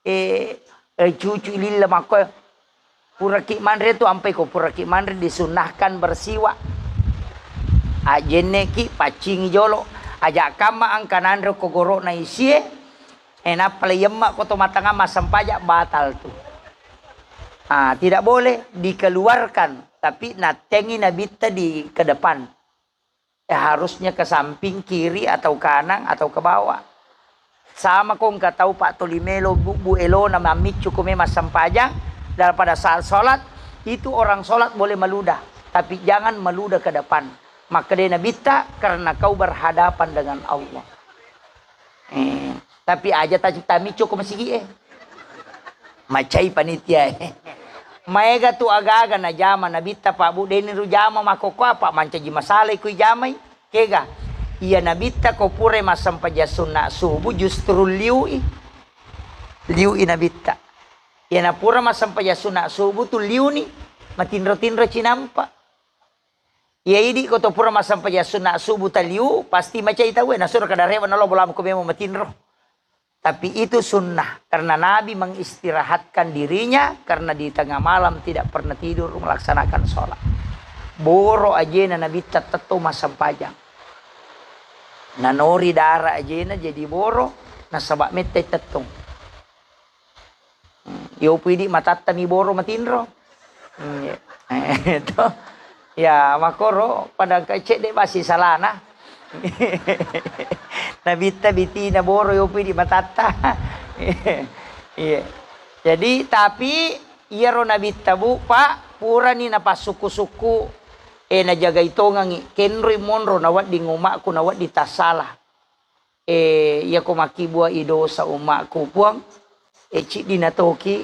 eh, eh, cucu lilla makko. Puraki manre tu ampai ko puraki manre disunnahkan bersiwak. Ajenneki paccingi jolo. Aja kamma engka nanre ko goro'na isie, eh, nappa leyemma ko to matangang massempajang, batal tu. Ah, tidak boleh dikeluarkan, tapi nattengi Nabitta di ke depan. Eh, harusnya ke samping kiri atau kanan atau ke bawah. Sama ko engka tau pattoli melo bubbu elona mammiccu ko memang sempajang, dan pada saat sholat, itu orang sholat boleh meludah, tapi jangan meludah ke depan. Makkedai Nabitta, "Karena kau berhadapan dengan Allah." Eh, tapi aja ta-, tamicco ko masigi e. Macai panitia e. Maega tu aga-aga najama Nabitta, Pak Bu, deni ru jama makkokkoe, apa mancaji masalai ku ijamai. Kega? Iya Nabitta ko purai massempajang sunna subuh justru liui. Liui Nabitta. Iya napura massempajang sunna subuh tu liuni. Matinro-tinro cinampa. Iya idi ko to pura massempajang sunna subuh taliu, pasti macai tau e, nasuro kada rewa nalo bolamu ko memang matinro. Tapi itu sunnah, karena Nabi mengistirahatkan dirinya karena di tengah malam tidak pernah tidur melaksanakan sholat. Boro ajena Nabitta tetto massempajang. Nanori dara ajena jadi boro, nasaba mettai tettong. Hmm, yopu idi matatta mi boro matinro. Hmm, iya. Eh, to. Ya, makoro pada engka cedde basi salana. Nabitta bitina boro yopu idi matatta. Iya. Jadi, tapi iyaro nabitta, Bu, Pak, purani napassukku-sukku, eh, najagai tongengi, kenroi monro nawedding umakku, nawedding tassala. Eh, iyako makkibbua'i dosa umakku, Puang, eh, ciddi natoki,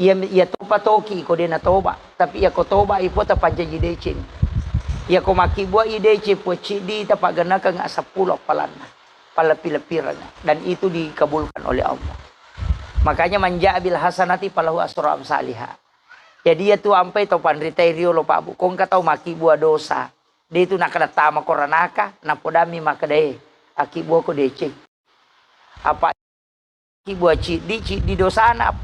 iya, iya topa toki ko de natoba, tapi iyako toba'i, Puang, tapancaji deceng. Iyako makkibbua'i deceng, Puang, ciddi tapaggennakeng seppulo appalanna, palleppi-leppirengnga, dan itu dikabulkan oleh Allah. Makanya, "Man jaa bil hasanati falahu asru amsaliha." Jadi, iyatu ampai tau panritai riolo, Pak, Bu, ko engka tau makkibbua dosa, de tu nakkeda tama koranaka, napodammi makkeda, "Eh, akkibbua ko deceng." Apa kibbua ciddi, ciddi dosana.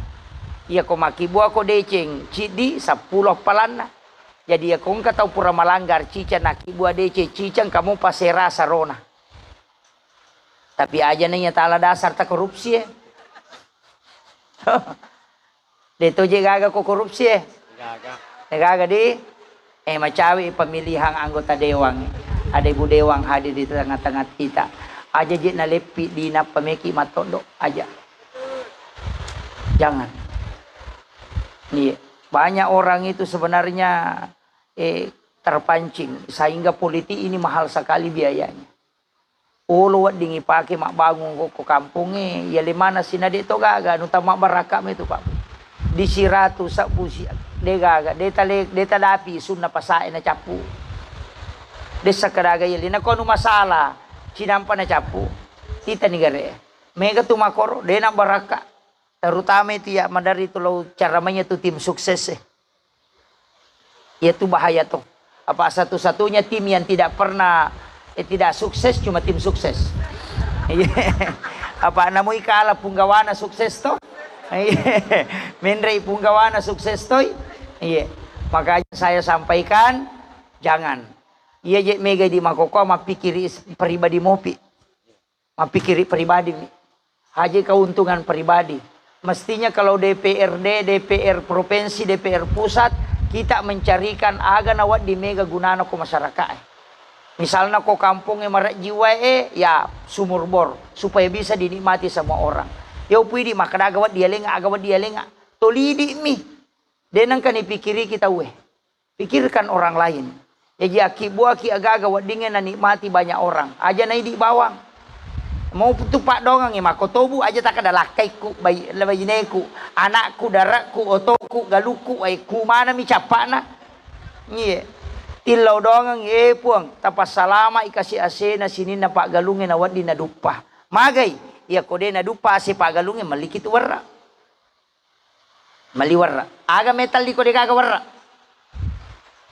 Iyako makkibbuako deceng ciddi, seppulo appalanna. Jadi, iyako engka tau pura malanggar ciceng, nakkibbua deceng ciceng, kamu pasera sarona. Tapi aja na iya tala dasar ta korupsi, eh. De to je gaga ko korupsi, eh. Gaga. De gaga di. Eh, macawe pemilihan anggota dewan. Ada Ibu Dewan hadir di tengah-tengah kita. Aja je naleppi di nappa meki mattondo. Aja. Jangan. Iya. Banyak orang itu sebenarnya, eh, terpancing sehingga politik ini mahal sekali biayanya. Olo wedding ipake mabbangung ko, ko kampongnge, iya le manassi na de to gaga, anu tamabbarakka me tu, Pak. Di siratu sabbu si, de gaga, de tale, de tadapi sunna pasae na cappu. De sakkadaga iya le, nako anu masalah, cinampa na cappu. Titani gare. Mega tu makoro, de na barakka. Terutama itu ya, madari tu lo cara mainnya tu tim sukses, eh. Iya tu bahaya to. Apa satu-satunya tim yang tidak pernah, eh, tidak sukses cuma tim sukses. Iya. Apa namui kala punggawana sukses to? Iya. Menrei punggawana sukses toi. Iya. Makanya saya sampaikan, jangan. Iya je mega di makokoa mappikiri is-, pribadi mopi. Mappikiri pribadi mi. Haji keuntungan pribadi. Mestinya kalau D P R D, D P R provinsi, D P R pusat, kita mencarikan aga na wedding mega gunana ko masyarakat e. Misalna ko kampongnge marejji wae e, ya sumur bor, supaya bisa dinikmati semua orang. Ya upui di makkeda aga wedding yalenga, aga wedding yalenga. Tolidi mi. De nengka nipikiriki tauwe. Pikirkan orang lain. Jaji, akkibbuaki agaga weddingnge nanikmati banyak orang. Aja naidi bawang. Mau tu paddoangengngi makkotobu, aja takkeda lakkaikku, bai-, baineku, anakku, darakku, otoku, galukku, wae, ku manami cappana. Iye. Tillau doangengngi, eh, Puang, tapassalama'i kasi asena sininna paggalungnge na wedding naduppa. Magai, iyako de naduppa ase paggalungnge, melliki tu werra. Mali werra. Aga metalli ko degaga werra.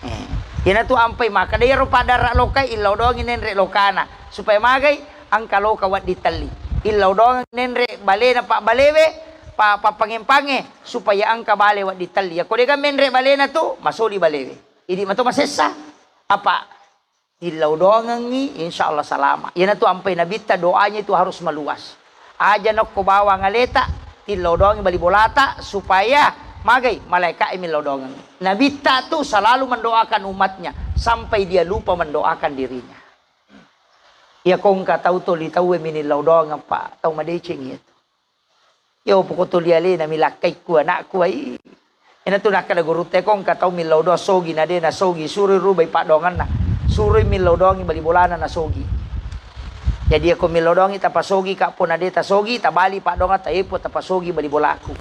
Eh, iyanatu ampai makkeda iyaro paddara lokai, illau doangi nenre lokana. Supaya magai, engka loka wedding telli. Illau doang nenre balena pabbalewe, pa-, pappangempange, supaya engka bale wedding telli. Yako dega menre balena tu, masoli balewe. Idi mato masessa. Apa? Tillau doangengngi, insya Allah salama. Iyanatu ampai Nabitta doanya itu harus meluas. Aja nokko bawang aleta, tillau doangi bali bolata, supaya magai malaika e millau doangengngi. Nabitta tu selalu mendoakan umatnya, sampai dia lupa mendoakan dirinya. Iya kongka tau toli tauwe minillau doangeng, Pak, tau madeceng itu. Yo, poko tuli alena mi lakkaikku, anakku, ai. Ena tu nakkeda gurutta, ko engka tau millau doang sogi, na de nasogi, suroi rubai paddoangenna. Suroi millau doangi bali bolana nasogi. Jadi, ako millau doangi tapasogi, ka pona de tasogi, tabali paddoangetta, epo tapasogi bali bolaku.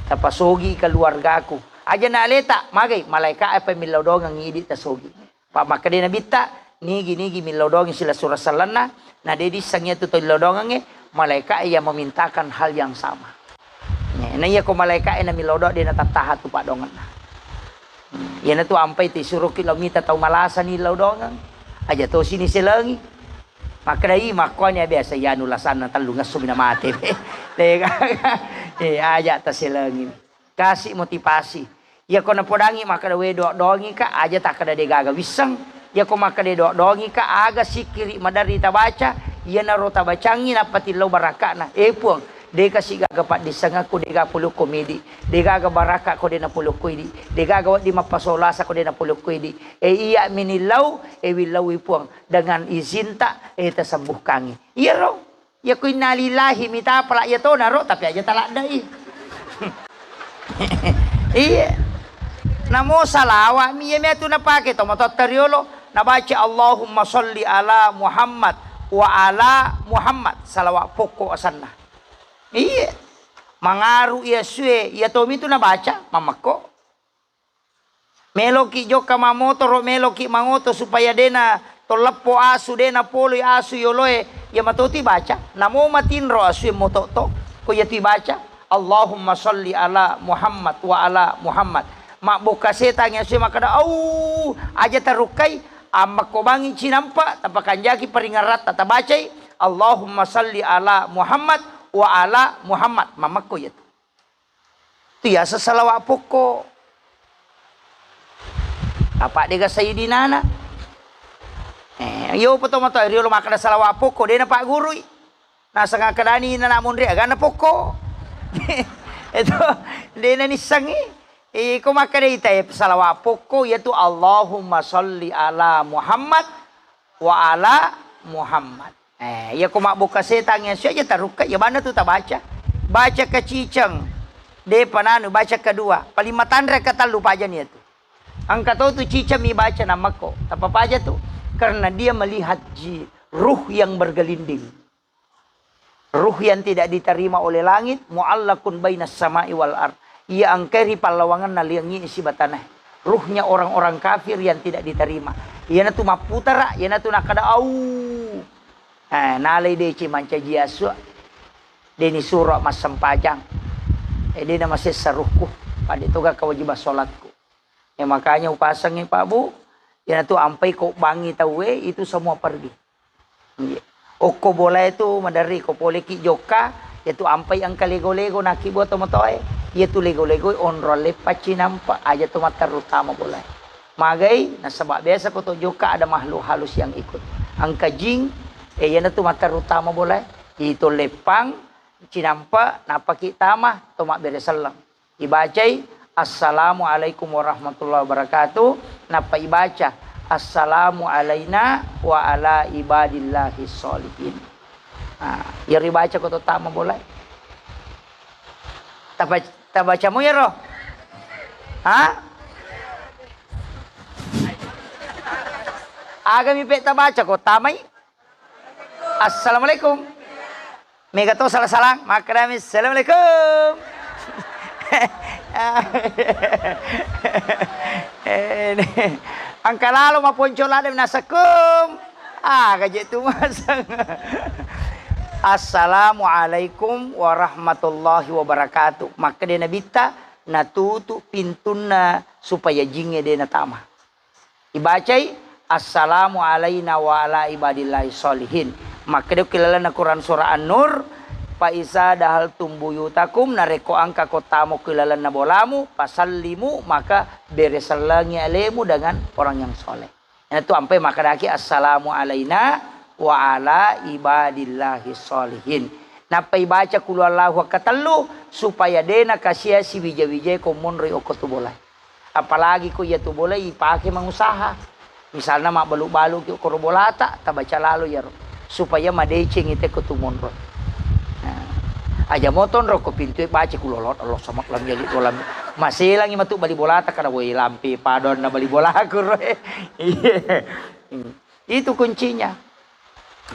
Tapasogi keluargaku. Aja na aleta, magai, malaika apa millau doangengngi idi tasogi. Pa makkedai Nabitta, nigi-nigi millau doangi silessureng sellenna, na de disseng iyatu tau illau doangengnge, malaika e yang memintakan hal yang sama. Ne, na iyako malaika e na millau doang de natattaha tu paddoangenna. Hmm, iyanatu ampai tu isuroki lao mita tau malasani illau doangeng. Aja tosi niselengi. Makkedai, makkuani biasa iyanu lasanna tellungesso mi na mate. De gaga. Eh, aja taselengi. Kasih motivasi. Iyako napodangi makkeda, "We, doa-doangi ka," aja takkeda de gaga wisseng. Iyako makkeda doang-doangika aga sikkiri maderri tabaca, iyanaro tabacangngi nappa tillau baraka'na. Eh, Puang, deka sigaga paddissengekku, dega pulukku midi, degaga baraka'ko de napulukku idi, degaga wedding mappasolasa ko de napulukku idi. Eh, iya minillau, eh, willaui Puang, dengan izinta, eh, tasembuhkangi. Iyaro. Iya ko innalillahi mitapala iya tonaro, tapi aja taladde'i. Iya. Namo salawa'mi iya miatu napake to matotta riolo, nabaca Allahumma sholli ala Muhammad wa ala Muhammad, salawat pokko asanna. Iya. Mangaru iya sue, iya tomitu nabaca, mammekko. Meloki jokka mamotoro, meloki mangoto supaya dena tolleppo asu, dena poloi asu yoloe, iya matoti baca. Namo matinro asue moto to, ko iyatu ibaca, Allahumma sholli ala Muhammad wa ala Muhammad. Mabbokka setangngi asue makkeda, "Au, aja tarukkai, ammekko bangi cinampa, tapakanjaki paringaratta, tabacai, Allahumma sholli ala Muhammad wa ala Muhammad." Mammekko iyatu. Tu yaseng salawat pokko. Apa dega sayidinana? Eh, iyo poto mato riolo makkeda salawat pokko, dena paggurui. Naseng akkedani nana monri agana pokko. Itu dena nissengi. Iko makkeda ita salawat pokko, yaitu Allahumma sholli ala Muhammad wa ala Muhammad. Eh, iya ko mabbokka setang iya, sio aja tarukka, iya banna tu tabaca. Baca kaciceng, depa nanu, baca kedua, paling matanre katellu pajani iya tu. Engka to tu ciceng mi baca nammekko, tappa paja tu, karena dia melihat ji-, ruh yang bergelinding. Ruh yang tidak diterima oleh langit, muallakun bainas sama'i wal ard. Iya engkai ri pallawangenna langi siba tanae. Ruhnya orang-orang kafir yang tidak diterima. Iyanatu mapputara, iyanatu nakkeda, "Au." Eh, nalai deci mancaji asua. Deni suro massempajang. Eh, dena masessa ruhku. Pada toga kewajiban sholatku. Ya, makanya upasengngi, Pak, Bu, iyanatu ampai ko bangi tauwe, itu semua pergi. Iya. Okko bolae tu maderri ko poleki jokka, iyatu ampai engka lego-lego naki buat tomotoe, iyatu lego-lego onrong leppa cinampa, aja tu matterutama bolae. Magai, nasaba biasa ko to jokka ada makhluk halus yang ikut. Engka jing, eh, iyanatu matterutama bolae, itu leppang, cinampa, napaki tama, to mabbere selleng. Ibacai, "Assalamualaikum warahmatullahi wabarakatuh." Nappa ibaca, "Assalamu alaina wa ala ibadillahi sholihin." Nah, iyaro ibaca ko to tama bolae. Taba-, tabacamu iyaro? Ha? Agami pe tabaca ko tamai? Assalamualaikum. Mega to salah-salah, makkedami, "Assalamualaikum." Eh, engka lalo maponco ladde nasekkum. Ah, gaje tu masang. "Assalamualaikum warahmatullahi wabarakatuh." Makkeda Nabitta, natutu pintunna supaya jingnge de natama. Ibacai, "Assalamu alaina wa ala ibadillahi sholihin." Makkeda ki lalenna Quran surah An-Nur, "Fa iza dahaltum buyutakum," narekko engka ko tamo ki lalenna bolamu, "fasallimu," maka bere sellengi alemu dengan orang yang soleh. Iyanatu ampai makkedaki, "Assalamu alaina wa ala ibadillahi sholihin." Nappa ibaca kulu Allahu akkatellu supaya de nakasiasi wija-wijae ko monroi okko tu bolae. Apalagi ko iyatu bola ipake mangusaha. Misalna mabbalu-baluki okkoro bolata, tabaca lalo iyaro. Supaya madecengi te ko tu monro. Nah, aja motonro ko pintue baca kulolot, Allah sama lam yalid walam. Maselangi matu bali bolata karena woi lampe padonna bali bolaku ro. Iya. Hmm. Itu kuncinya.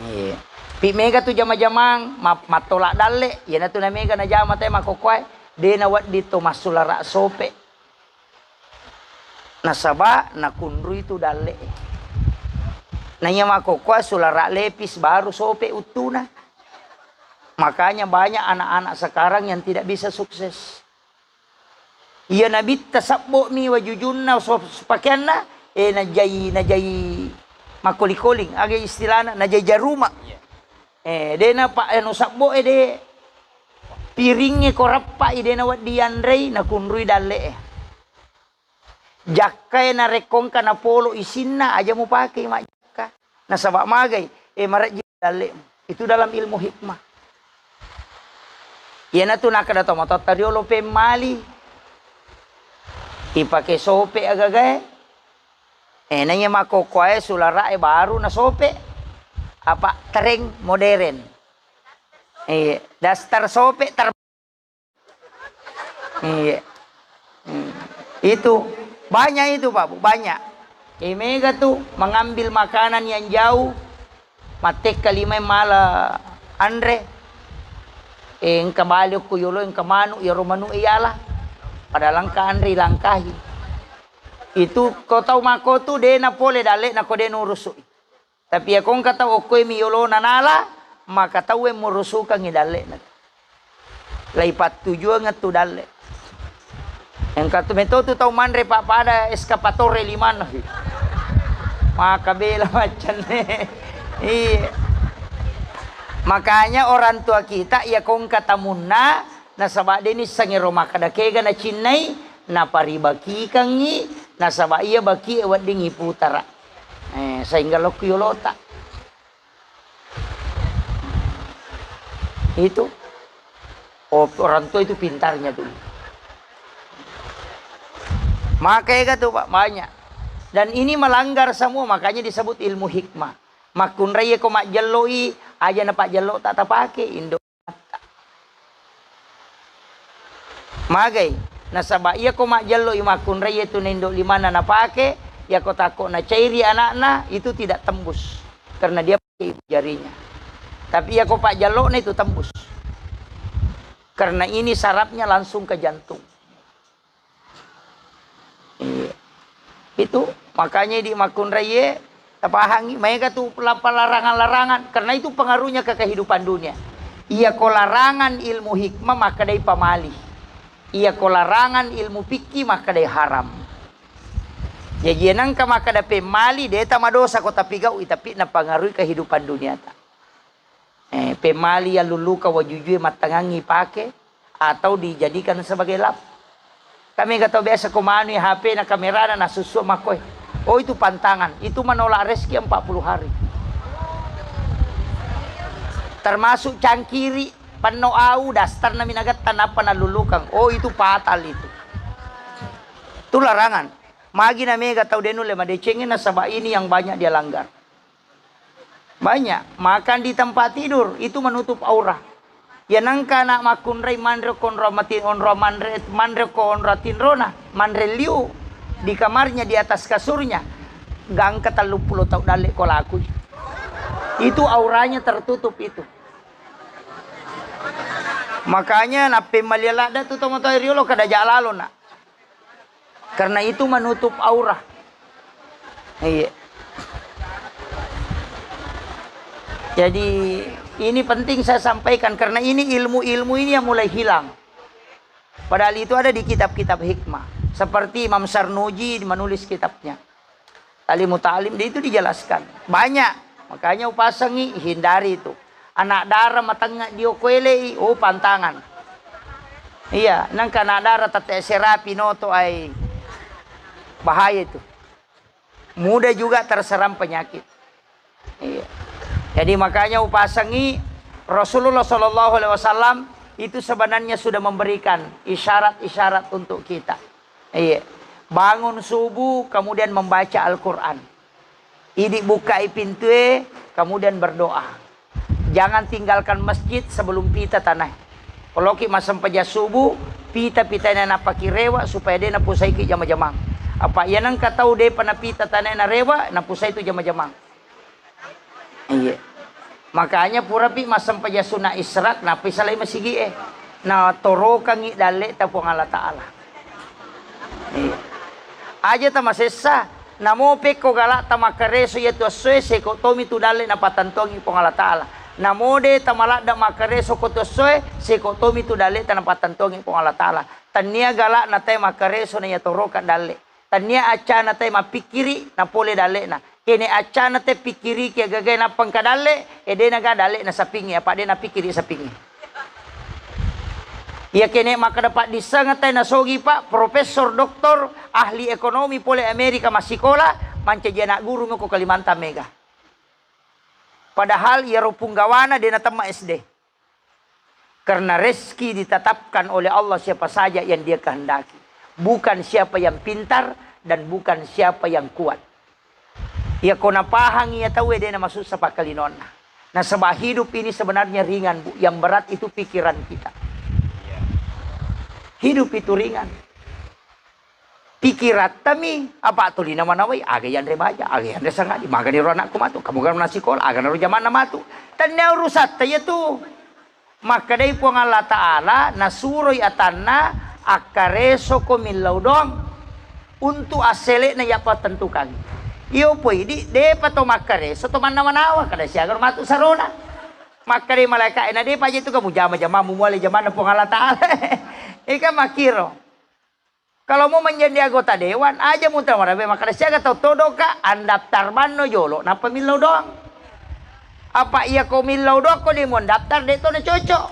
Iya. Pi mega tu jama-jamang, ma-, mattola dalle, iyanatu na mega najama te makkokkoe, de nawedding to massulara sope. Nasaba nakunrui tu dalle'e. Naiya makkokkoe sulara lepis baru sope uttuna. Makanya banyak anak-anak sekarang yang tidak bisa sukses. Iya nabitta sebbo mi wajujunna so-, pakeanna, eh, najai, najai makkoli-koling, aga istilahna, najai jaruma. Iya. Eh, de na pa-, anu sebbo e de piringnge ko rappa i de na wedding yanrei, nakunrui dalle'e. Jakkae narekko engka napolo isinna, aja mupakei majjakka. Nasaba magai, e, marejji dalle'mu. Itu dalam ilmu hikmah. Iyanatu nakkeda tomatoatta riolo pemmali. Ipake sope agagae. E, naiya makkokkoe sulara'e baru nasope. Apa tereng modern. Iya, daster sope ter-, iya. Hmm. Itu banyak itu, Pak Bu, banyak. E, mega tu mengambil makanan yang jauh, mattekka limai mala anre. E, engka bali okko yolo, engka manu, iyaro manu e yala. Padahal engka anre ilangkahi. Itu ko tau mako tu de napole dalle'na ko de nurusu. Tapi iyako engka tau okkoe mi yolona nala, maka tauwe murusukangngi dalle'na. Laipattujuangeng tu dalle. Engka tu meto tu tau manre pappada eskapatore limanna. Maka bela maccanne. Iya. Makanya orang tua kita, iyako engka tamunna, nasaba de nissengngi ro makkeda kega nacinnai, naparibakikangngi, nasaba iya bakie wedding iputara. Eh, sehingga lokki yolota. Itu. Oh, orang tua itu pintarnya dulu. Maka ega tu, Pak, banyak. Dan ini melanggar semua, makanya disebut ilmu hikmah. Makkunrai ko majjelloi, aja na pajjello tak tapake, Indo. Magai, nasaba iyako majjelloi makkunrai iyatu na indo limanna napake, iyako takko nacairi anakna, itu tidak tembus. Karena dia pakai ibu jarinya. Tapi iyako pajjellona itu tembus. Karena ini sarafnya langsung ke jantung. Iya. Itu makanya di makkunraiye tapahangi, maega tu lappa larangan-larangan, karena itu pengaruhnya ke kehidupan dunia. Iya ko larangan ilmu hikmah, maka dai pamali. Iya ko larangan ilmu fikih, maka dai haram. Jaji nangka maka dai pemali, deta madosa ko tapi gau, tapi napangaruhi kehidupan dunia ta. Eh, pemali yallulluka wajujue mattangangi pake atau dijadikan sebagai lap. Kami gak tau biasa ko manui H P na kamerana na susu makkoi. Oh, itu pantangan, itu menolak rezeki empat puluh hari. Termasuk cangkiri, penno au, daster nami nagetta nappa nalulukang. Oh, itu fatal itu. Itu larangan. Magi na mega tau denulle madecengi nasaba ini yang banyak dia langgar. Banyak. Makan di tempat tidur, itu menutup aurah. Ya nangka anak makkunrai manre ko onro mati-, onro manre, manre ko onro tinrona, manre liu di kamarnya, di atas kasurnya. Gangka tellu pulo tau dalle ko lakui. Itu auranya tertutup itu. Makanya nappemmalia ladda tu tomatoa riolo kada ja lalo, nak. Karena itu menutup aurah. Iya. Jadi, ini penting saya sampaikan karena ini ilmu-ilmu ini yang mulai hilang. Padahal itu ada di kitab-kitab hikmah. Seperti Imam Sarnuji menulis kitabnya. Talimu Ta'lim, di itu dijelaskan. Banyak. Makanya upasangi, hindari itu. Anak dara matengnga dio koelei, oh, pantangan. Iya, nangka anak dara tette serapi noto ai. Bahaya itu. Mudah juga terserang penyakit. Iya. Jadi makanya upasangi Rasulullah Shallallahu Alaihi Wasallam itu sebenarnya sudah memberikan isyarat-isyarat untuk kita. Iya. Bangun subuh, kemudian membaca Al-Quran. Idi bukai pintue, kemudian berdoa. Jangan tinggalkan masjid sebelum pita tanae. Koloki massempajang subuh, pita-pitana napaki rewa supaya de napusaiki jama-jamang. Apa iya nengka tau depa napita tanae narewa, napusai tu jama-jamang. Iya. Makanya purapi massempajang sunat isyraq, nappi salai masigi'e. Natorokangngi dalle'ta Puang Allah Ta'ala. Iya. Aja tamasessa, namo pekko gala'ta makkareso iyatu essoe, seko tomi tu dalle napattentuangngi Puang Allah Ta'ala. Namo de tamaladda makkareso ko tu essoe, seko tomi tu dalle'ta napattentuangngi Puang Allah Ta'ala. Tennia gala'na tae makkareso na iyatoroka dalle. Tennia accana tae mappikkiri napole dalle'na. Kene accana tae pikkiriki agagae nappa engka dalle, e de naga dalle nasapingngi, apa de napikkiri sapingngi. Iya kene makkeda paddissengeng tai nasogi, Pak, profesor, doktor, ahli ekonomi pole Amerika massikola, mancaji anak guru meko Kalimantan mega. Padahal iyaro punggawana de natemma S D. Karena rezeki ditetapkan oleh Allah siapa saja yang Dia kehendaki, bukan siapa yang pintar dan bukan siapa yang kuat. Iya ko napahang iya tauwe de namasussa pakkalinonna. Nasaba hidup ini sebenarnya ringan, Bu. Yang berat itu pikiran kita. Hidup itu ringan. Pikirattami, apa tuli namanawai, aga yanre baja, aga yanre sangadi, magani ro anakku matu, kamu kan masikola, aga naro jamanna matu. Tannia urusatta iya tu. Makkedai Puang Allah Ta'ala, nasuroi atanna, akkareso ko millau doang untuk assele'na iya pattentukangi. Iyo poi di, depa to makkareso to mannawa-nawa, kada siaga matu sarona. Makkedai malaika, na depa je tu kamu jama-jamamu muale jamanna Puang Allah Ta'ala. Ika makkiro. Kalau mau menjadi anggota dewan, aja muta warabe makkeda siaga tau todoka, andaftar manno jolo, nappa millau doang. Apa iya ko millau doang ko de mau daftar de to na cocok.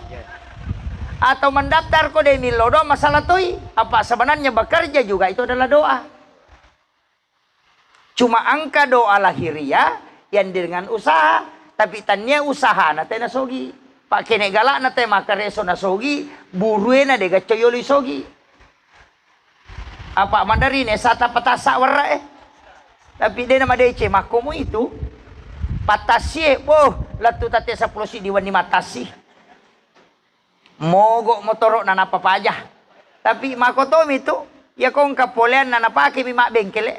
Atau mendaftar ko de millau doang masalah toi. Apa sebenarnya bekerja juga itu adalah doa. Cuma engka doa lahiriah yang dengan usaha, tapi tannia usahana te nasogi. Pak kene galakna te makkareso nasogi, buruena de gacco yolo isogi. Apa maderri ne sata patasa werre eh. Tapi de namadece makkomu itu. Patasi eh, boh, lettu tatte seppulo siddi wenni matasi. Mogok motoro'na nappa paja. Tapi makotomi tu, iya ko engka poleanna napakemi mabbengkele.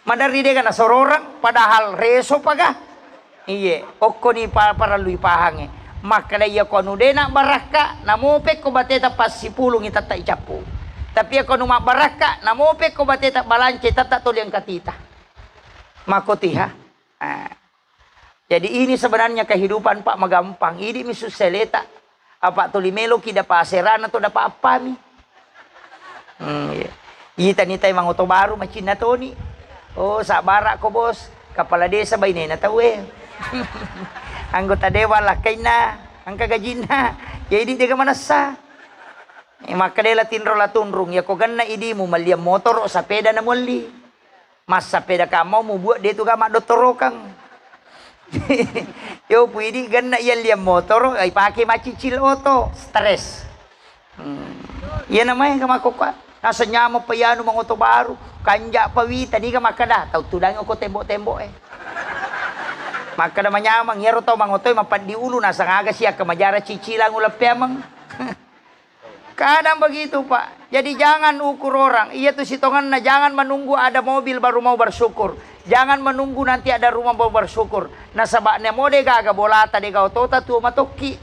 Maderri dega nasororeng, padahal reso paga. Iye, okkoni pa-, parellui pahangnge. Makkeda iya ko anu de nabbarakka, namopekko bateta passipulungi tetta icappu. Tapi iya ko anu mabbarakka, namopekko bateta balanca tetta toli engka tita. Makotiha. Ah. Jadi ini sebenarnya kehidupan, Pak, magampang. Idi mi susseleta. Apa tuli meloki dapat aserana atau dapat appami. Hmm, iya. Ita nitai mangoto baru macinna toni. Oh, sabarak ko, Bos. Kepala desa bainena tauwe. Anggota dewan lakkainna, engka gajinna. Jadi dega manessa. Eh, makkeda la tinro la tunrung, ya ko genna idimu malliang motoro, sapeda na molli. Massapeda kamau mubuat de tu ga maddottorokeng. Yo puidi genna iya liang motoro, ipake maccicil oto, stres. Hmm. Iya namae ga makkokkoe. Naseng nyameng pa iyanu mangoto baru, kanja pa wita, niga makkeda, tau tudangi ko tembok-tembok e. Makkeda manyameng, iyaro tau mangotoe mapaddi ulu, naseng aga siakka majara cicilang uleng peameng. Kadang begitu, Pak. Jadi jangan ukur orang. Iya tu sitongenna, jangan menunggu ada mobil baru mau bersyukur. Jangan menunggu nanti ada rumah baru bersyukur. Nasaba namo de gaga bolata, de gaga otota, tuo matokki.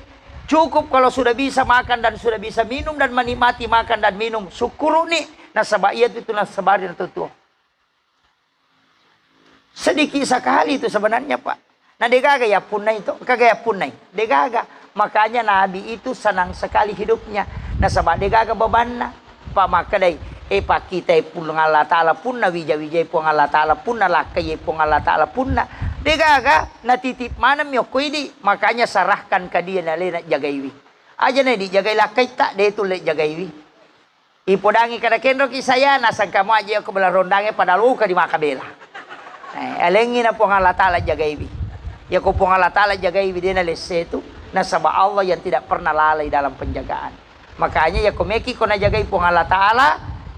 Cukup kalau sudah bisa makan dan sudah bisa minum dan menikmati makan dan minum, syukuruni. Nasaba iya tu, tu nasabari na tuo. Sedikit sekali itu sebenarnya, Pak. Na degaga yappunnai to, engkaga yappunnai. Degaga. Makanya Nabi itu senang sekali hidupnya. Nasaba degaga bebanna. Pak makkedai, eh, pakkitai Puang Allah Ta'ala punna, wija-wijai Puang Allah Ta'ala punna, lakkai Puang Allah Ta'ala punna. Degaga, natitip maneng mi okko idi. Makanya serahkan ke dia, nalena jagaiwi. Aja na dijagai lakkaitta, de tulle jagaiwi. Ipodangi kada kenroki saya, nasangka muaji ko bela rondange pada luka di makabela. Eh, alengi na Puang Allah Ta'ala jagaiwi. Ya ko Puang Allah Ta'ala jagaiwi, dena lesse tu, nasaba Allah yang tidak pernah lalai dalam penjagaan. Makanya ya ko meki ko najagai Puang Allah Ta'ala,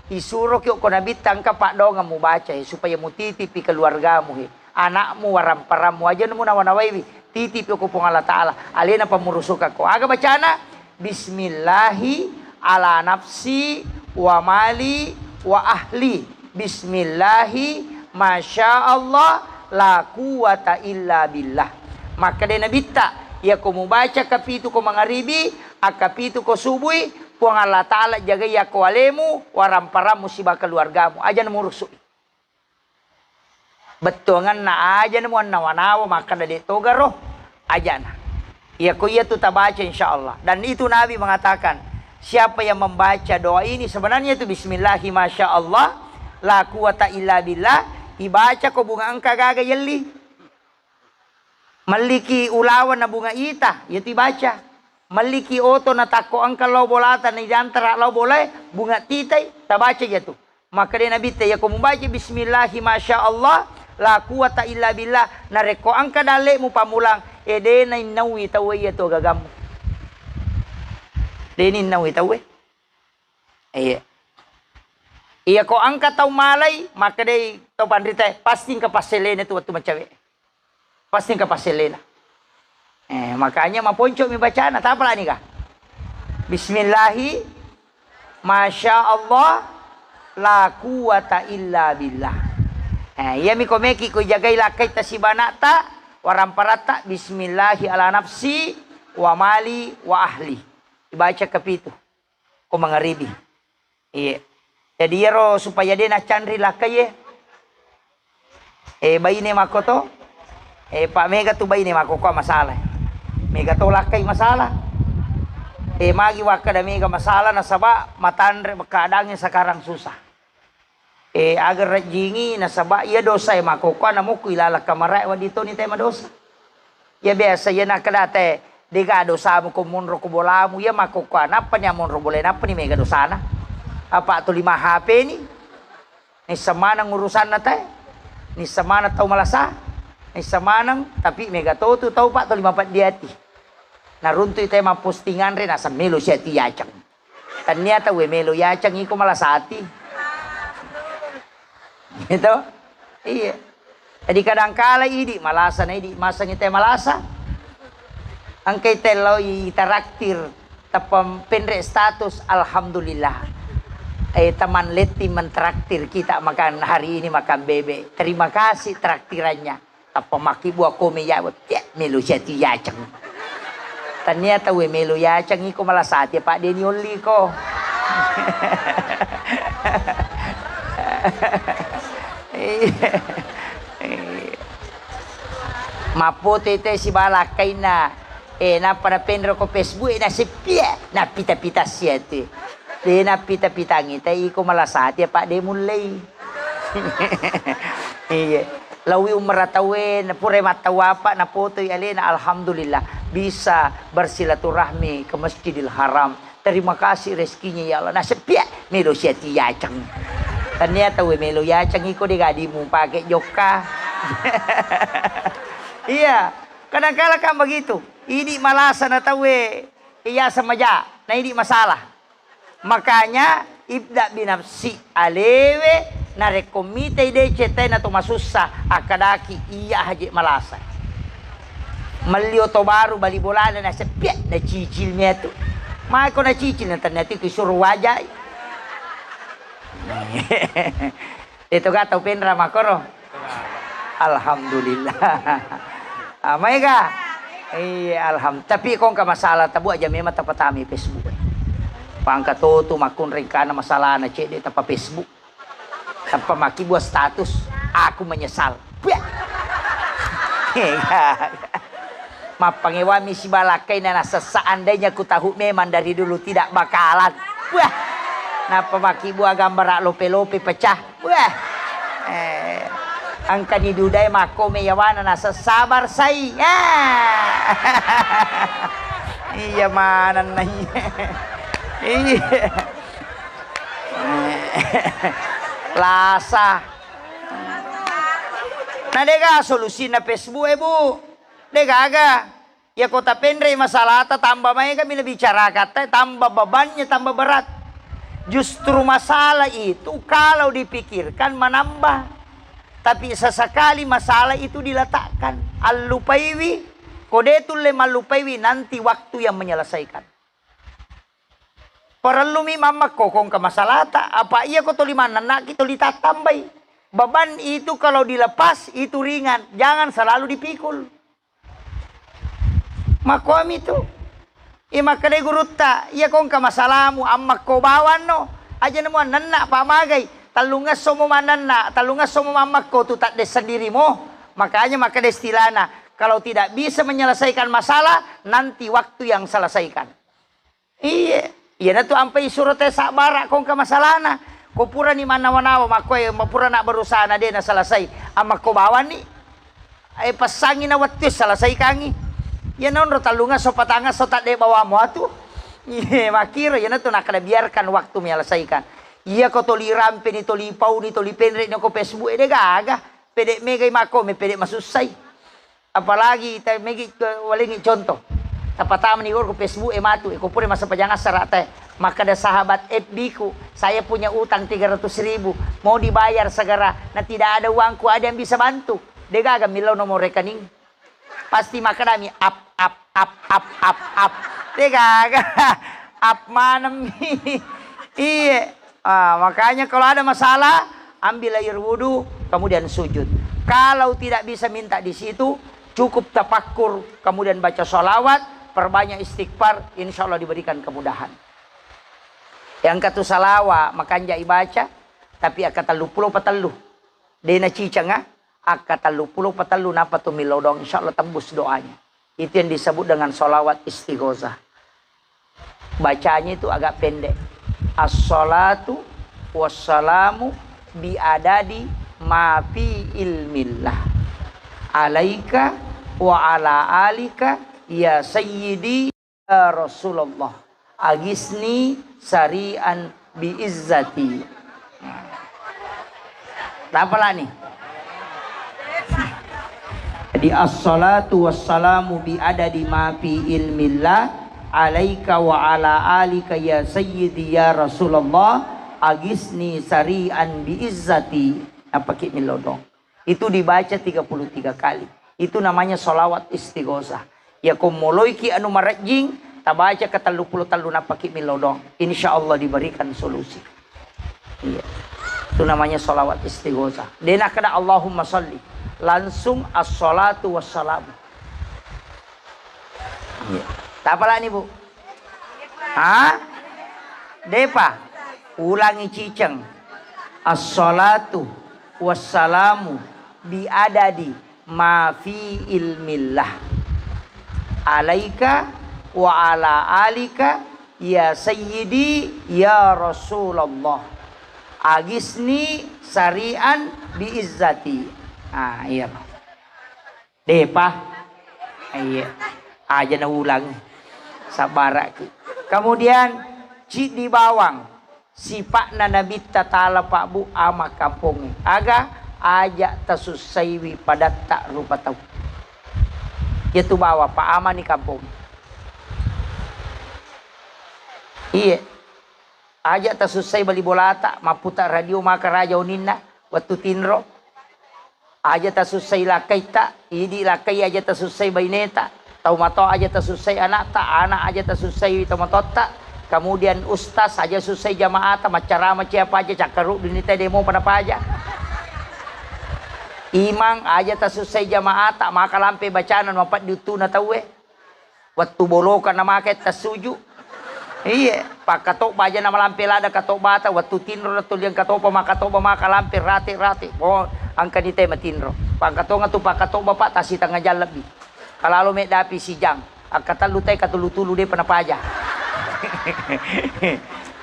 isuro ki ko nabitta engka paddoangeng mubaca he, supaya mutitipi keluargamu he. Anakmu, waramparammu, aja namu nawa-nawaiwi. Titip ko Puang Allah Ta'ala. Alena pammurusukakko. Aga bacana? Bismillahi ala nafsi wa mali wa ahli. Bismillahi, masya Allah, la quwata illa billah. Makkeda Nabitta, iya ko mubaca kapitu ko mangaribi, akkapitu ko subui, Puang Allah Ta'ala jagai yakko alemu, waramparammu siba keluargamu. Aja namurusu. Bettuangenna aja namo annawa-nawa makkeda de togaro ajana. Iya ko iya tu tabaca insyaallah. Dan itu Nabi mengatakan, siapa yang membaca doa ini, sebenarnya itu bismillahi masya Allah, la quwata illa billah, ibaca ko bunga engka gaga yelli. Melliki ulawan na bunga ita, iya tu ibaca. Melliki oto natakko engka lao bolata, naidantara lao bolae, bunga titai, tabaca jatu. Makkeda Nabitta, iyako mubaca bismillahi masya Allah, la quwwata illa billah, narekko engka dalle'mu pammulang, e, de nainnaui tauwe iyatu agagammu. De nainnaui tauwe. Iya. Iyako engka tau malai, makkedai tau panrita, pasti engka passellena tu wettu macawe. Pasti engka passellena. Eh, makanya maponcomi bacana, tapalani ga? Bismillahi, masya Allah, la quwwata illa billah. Eh, iyami ko meki ko ijagai lakkai tasibanata, waramparatta, bismillahi ala nafsi, wa mali, wa ahli. Ibaca kapitu. Ko mangaribi. Iya. Jadi iyaro supaya de nacanri lakkai e. Eh, baine makko to. Eh, pa mega tu baine makko ko masalah. Mega to lakkai masalah. Eh, magi wakkeda mega masalah nasaba matanre keadaannya sekarang susah. Eh, aga rejjingi nasaba iya dosa e makkokkoe namukku ilaleng kamarae wedding toni te madosa. Iya biasa iya nakkeda te, dega dosamu ko monro ko bolamu, iya makkokkoe nappani monro bolae nappani mega dosana. Apa tu lima H P ni. Nisseng maneng urusanna te. Nisseng maneng tau malasa. Nisseng maneng, tapi mega to tu tau pa tu lima peddi ati. Naruntui te mappostingan re naseng melo sia tu yaceng. Tania tauwe melo yaceng iko malasa ati. Gitu? Iya. Jadi kadangkala idi malasa na idi masang ite malasa. Engkai te lao i taraktir tappa penre status alhamdulillah. Eh, teman letting mentraktir kita makan hari ini makan bebek. Terima kasih traktirannya. Tappa makkibua kome yawa, pia, melo sia tu yaceng. Tania tauwe melo yaceng iko malasati apa de ni olli ko. Iya. Iya. Mappote te sibala kaina. Eh, nappa napenro ko Facebook, eh, nasepia, napita-pita sia tu. De napita-pitangi te iko malasati apa de mullei. Iya. Laowi umrah tauwe, na pura mattawapa, napotoi alena, alhamdulillah. Bisa bersilaturahmi ke Masjidil Haram. Terima kasih rezekinya, ya Allah. Nasepia, melo sia tu yaceng. Tania tauwe melo yaceng iko de gadimu pake jokka. Iya, kadangkala kan begitu. Idi malasa na tauwe, iya samaja, na idi masalah. Makanya, ibda binafsi, alewe, narekko mitai deceng taina to masussa, akkadaki iya haji malasa. Melli oto baru bali bolana nasepia, nacicil miatu. Maiko nacicil, na tania tu kusuro wajai. Itu ga tau penra makoro. Alhamdulillah. Ah, maega? Iya, alham-, tapi ko engka masalah tabu aja memang tapatami Facebook. Pangka to tu makkunrai kana masalahna cedde tappa Facebook. Tappa makkibua status, aku menyesal. Bia. Mappangewami sibalakkaina nasessa andainya ku tahu memang dari dulu tidak bakalan. Wah. Nappa makkibua gambara lope-lope pecah. Wah. Eh, engkani dudae makkome yawana nasessa barsai. Ah. Iya manenna iya. Iya. Lasa. Na dega solusinna Facebook e, Bu. Degaga. Iyako tapenrei masalahta, tambah maegami nabicarakatta, tambah bebannya, tambah berat. Justru masalah itu kalau dipikirkan menambah. Tapi sesekali masalah itu diletakkan, allupaiwi, ko de tulle mallupaiwi, nanti waktu yang menyelesaikan. Parellumi mammekko ko engka masalahta, apa iya ko toli mannennaki toli tattambai. Beban itu kalau dilepas, itu ringan, jangan selalu dipikul. Makkuami tu. Iya makkedai gurutta, iya ko engka masalamu, ammekko bawanno. Aja nemu annenna, pa magai. Tellungesso mo mannenna, tellungesso mo mammekko tu tadde sendirimo. Makanya makkeda istilahna, kalau tidak bisa menyelesaikan masalah, nanti waktu yang selesaikan. Iye, iyanatu ampai suro te sabbara ko engka masalahna. Ko purani mannawa-nawa makkoe, purana berusaha na de naselesai, ammekko bawanni. Eh, passangi na wettu selesaikangi. Iya nonro tallungesso, patangesso, tadde bawamo atu. Iye, makkiro, iyanatu nakkeda biarkan waktu menyelesaikan. Iya ko toli rampeni, toli pauni, toli penreni ko Facebook e, de gaga. Pede megai makko, me pede masussai. Apalagi ta megi ke walengi contoh. Tapatamani gor ko Facebook e matu, e ko pura massempajang assara te. Makkeda sahabat F B ku, "Saya punya utang tiga ratus ribu, mau dibayar segera. Nah, tidak ada uangku, ada yang bisa bantu?" De gaga millau nomor rekening. Pasti makkedami, "Ap, ap, ap, ap, ap." De gaga. Ap maneng mi. Iye. Ah, makanya kalau ada masalah, ambil air wudhu, kemudian sujud. Kalau tidak bisa minta di situ, cukup tafakkur, kemudian baca sholawat, perbanyak istighfar, insya Allah diberikan kemudahan. Yang katu salawa, makanja ibaca, tapi akka tellu pulo patellu. Dena ciceng, ah. Akka tellu pulo patellu napa tu millau doang, insya Allah tembus doanya. Itu yang disebut dengan sholawat istighosah. Bacanya itu agak pendek. Assalatu wassalamu bi adadi ma fi ilmillah. Alaika wa ala alika ya sayyidi ya Rasulullah. Agisni sari'an bi izzati. Apa lani? Jadi, assalatu wassalamu bi adadi ma fi ilmillah alaika wa ala alika ya sayyidi ya Rasulullah, agisni sari'an bi izzati. Apa ki milodong? Itu dibaca tiga puluh tiga kali. Itu namanya sholawat istighosah. Ya ko moloiki anu marejjing, tabaca ke tellu pulo tellu nappaki milodong. Insya Allah diberikan solusi. Iya. Itu namanya sholawat istighosah. Dena kena Allahumma sholli. Langsung assalatu wassalamu. Iya. Tapalani, Bu? Ha? Depa? Ulangi ciceng. Assalatu wassalamu bi adadi ma fi ilmillah. Alaika wa ala alika ya sayyidi ya Rasulullah. Agisni sari'an bi izzati. Ah, iya. Depa? Iya. Aja na ulang. Sabbaraki. Kemudian, ciddi bawang. Sipa'na Nabitta Ta'ala, Pak, Bu, ama kampongnge. Aga? Aja tasussaiwi padatta rupa tau. Iyatu bawang, Pak, amani kampongnge. Iye. Aja tasussai bali bolata, mapputa radio maka raja oninna, wettu tinro. Aja tasussai lakkaitta, idi lakkai aja tasussai baineta. Tau matoa aja tasussai anakta, anak aja tasussai tau matoatta. Kemudian ustaz aja sussai jamaata, maccarama ciapa aja, cakkaruddu ni tede mopa napaja. Imang aja tasussai jamaata, maka lampe bacana mapeddi uttuna tauwe. Wettu boloka namake tassuju. Iye, pakkatobba aja namalampe lada katobba ta, wettu tinro lettu liang katopa makkatobba maka lampe rate-rate. Oh, engkani te matinro. Pangkatonga tu pakkatobba, Pak, tasi tengnga jang lebbi. Kalalo meddapi sijang. Akkatellu te katulu-tulu depa napaja.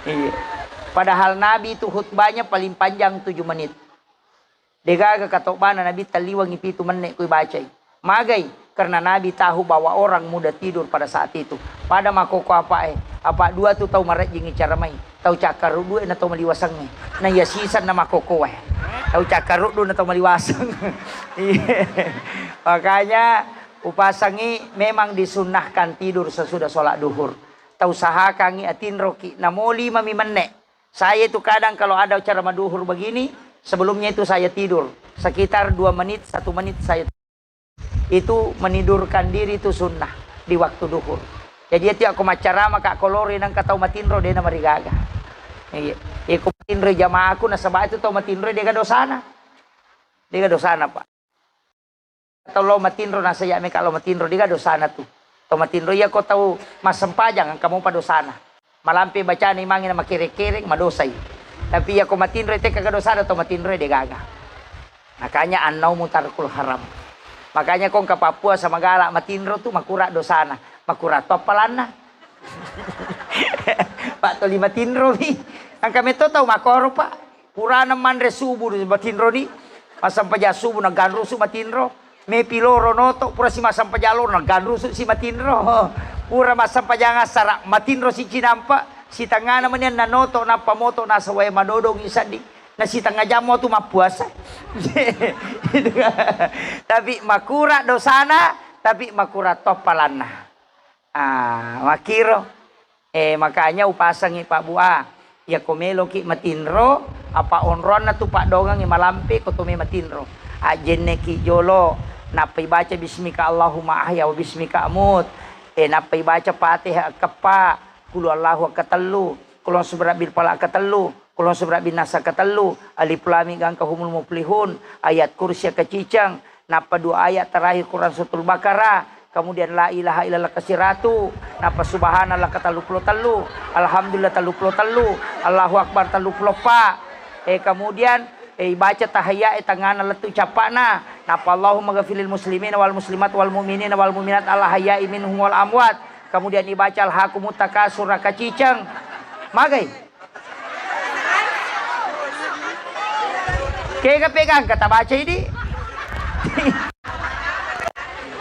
Iya. Padahal Nabi itu khutbahnya paling panjang tujuh menit. Degaga katobbana Nabi talliwangi pitu menne kui bacai. Magai? Karena Nabi tahu bahwa orang mudah tidur pada saat itu. Pada makkokko apa e? Apa dua tu tau marejjingi caramai. Tau cakkaruddu e na tau maliwasengnge. Na iya sisenna makkokko wae. Tau cakkaruddu na tau maliwaseng. Iya. Makanya upasangi memang disunnahkan tidur sesudah sholat duhur. Tau usahakangi atinroki namo lima mi menne. Saya itu kadang kalau ada acara maduhur begini, sebelumnya itu saya tidur. Sekitar dua menit, satu menit saya itu menidurkan diri itu sunnah di waktu duhur. Jadi itu aku maccarama ka kolori nang katau matinro dena marigaga. Iya. Iko matinro jamaahku nasaba itu tau matinro dega dosana. Dega dosana, Pak. Tau lao matinro, nasaya meka lao matinro, dega dosana tu. Tau matinro iya ko tau massempajang, engka mopa dosana. Malampe bacana imangnge na makere-kereng, madosai. Tapi iya ko matinro, teka ga dosana tau matinro, degaga. Makanya annaumu tarkul haram. Makanya ko engka pappuasa magala matinro tu makura dosana, makura to appalanna. Pak toli matinro mi. Engka meto tau makoro, Pak. Purana manre subuh matinro ni, massempajang subuh na ganrusu matinro, Mepi loro noto, pura si massempajang loro, naganrusu si matinro. Pura massempajang assara, matinro si cinampa, sitengngana meni nanoto, nappa moto naseng wae madodongi seddi. Na sitengnga jammo tu mappuasa. Tapi makura dosana, tapi makura to palanna. Ah, makkiro. Eh, makanya upasengngi Pak Bu A, iyako meloki matinro, apa onroanna tu paddoangengnge malampe ko to me matinro. Ajjenneki jolo, nappa ibaca bismika Allahumma ahya wa bismika amut. Eh, nappa ibaca Fatihah akkeppa, kulu Allahu akkatellu, kulon subrabbil pala akkatellu, kulon subrabbil nasa akkatellu, alif lam mim gangka humul muflihun, ayat kursi akkaciceng, nappa dua ayat terakhir Quran Suratul Baqarah, kemudian la ilaha illallah kasiratu, nappa subhanallah katallu pulo tellu, alhamdulillah tellu pulo tellu, Allahu Akbar tellu pulo eppa. Eh, kemudian, eh, ibaca tahiyya, eh, tengngana lettu cappa'na, nappa Allahumma ghafirlil muslimina wal muslimat wal mu'minina wal mu'minat al ahya'i minhum wal amwat. Kemudian ibaca alhakumut takasur, kaciceng. Magai? Kega pegang kata baca ini?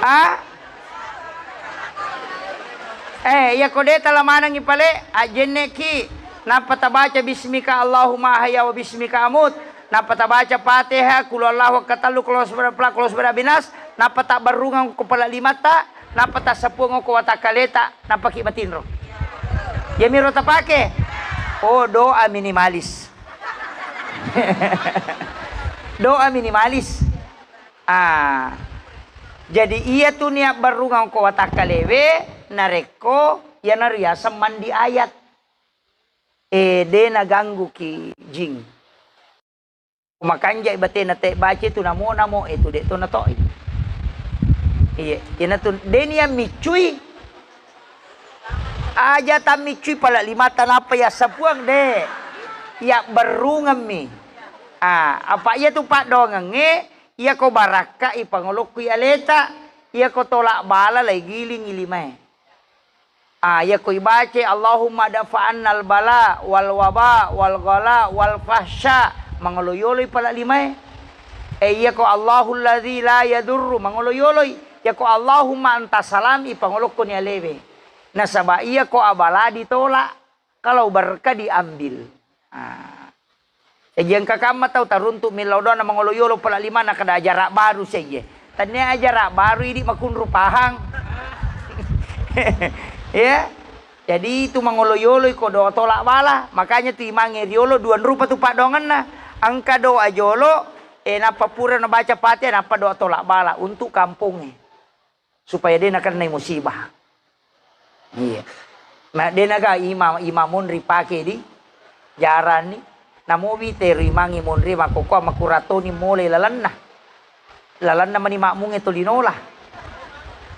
Ah? Eh, iya ko de tala manengi pale, ajjenneki, nappa tabaca bismika Allahumma ahya wa bismika amut, nappa tabaca Fatihah, kulu Allahu akkatellu, kulu seberapa, kulu seberapa binas, nappa tabbarrungang ko pala limatta, nappa tassapuang ko watakkaleta, nappa ki matinro. Yamiro tapake. Oh, doa minimalis. Doa minimalis. Ah. Jadi iya tu niat barrungang ko watakkalewe, narekko iyana riaseng mandi ayat. Eh, de naganggu ki jing. Makanjai batena te bace tu namo-namo, eh, tu de to natoi. Iya, iyana tu de niat miccui. Aja tammiccui pala limatta nappa yassapuang, de. Iya berrungemmi. Ah, apa iya tu paddoangengnge, iya ko barakka i pangolokku i aleta, iya ko tolak bala lai giling i limae. Ah, iya ko ibace, Allahumma dafa annal bala wal waba wal ghala wal fahsya, mangolo yoloi pala limae. Eh, iya ko Allahul ladzi la yadurru, mangolo yoloi. Iya ko Allahumma anta salam, ipangolokko ni alewe. Nasaba iya ko abala ditolak, kalau berkah diambil. Ah. Jaji engka kamma tau taruntu millau doang na mangolo yolo pala lima na kada ajarak baru saja. Tania ajarak baru idi makunru pahang. Ya. Jadi itu mangolo yolo iko doa tolak bala. Makanya tu imange riolo dua rupa tu paddoangenna. Engka doa jolo, eh, nappa pura nabaca Fatihah, nappa doa tolak bala untuk kampongnge. Supaya de nakennai musibah. Iya. Na de naga imam, imam monri pake di jarani. Namobi teru imangi monri makkokkoa makuratoni molai lalenna. Lalenna mani makmunge tolinola.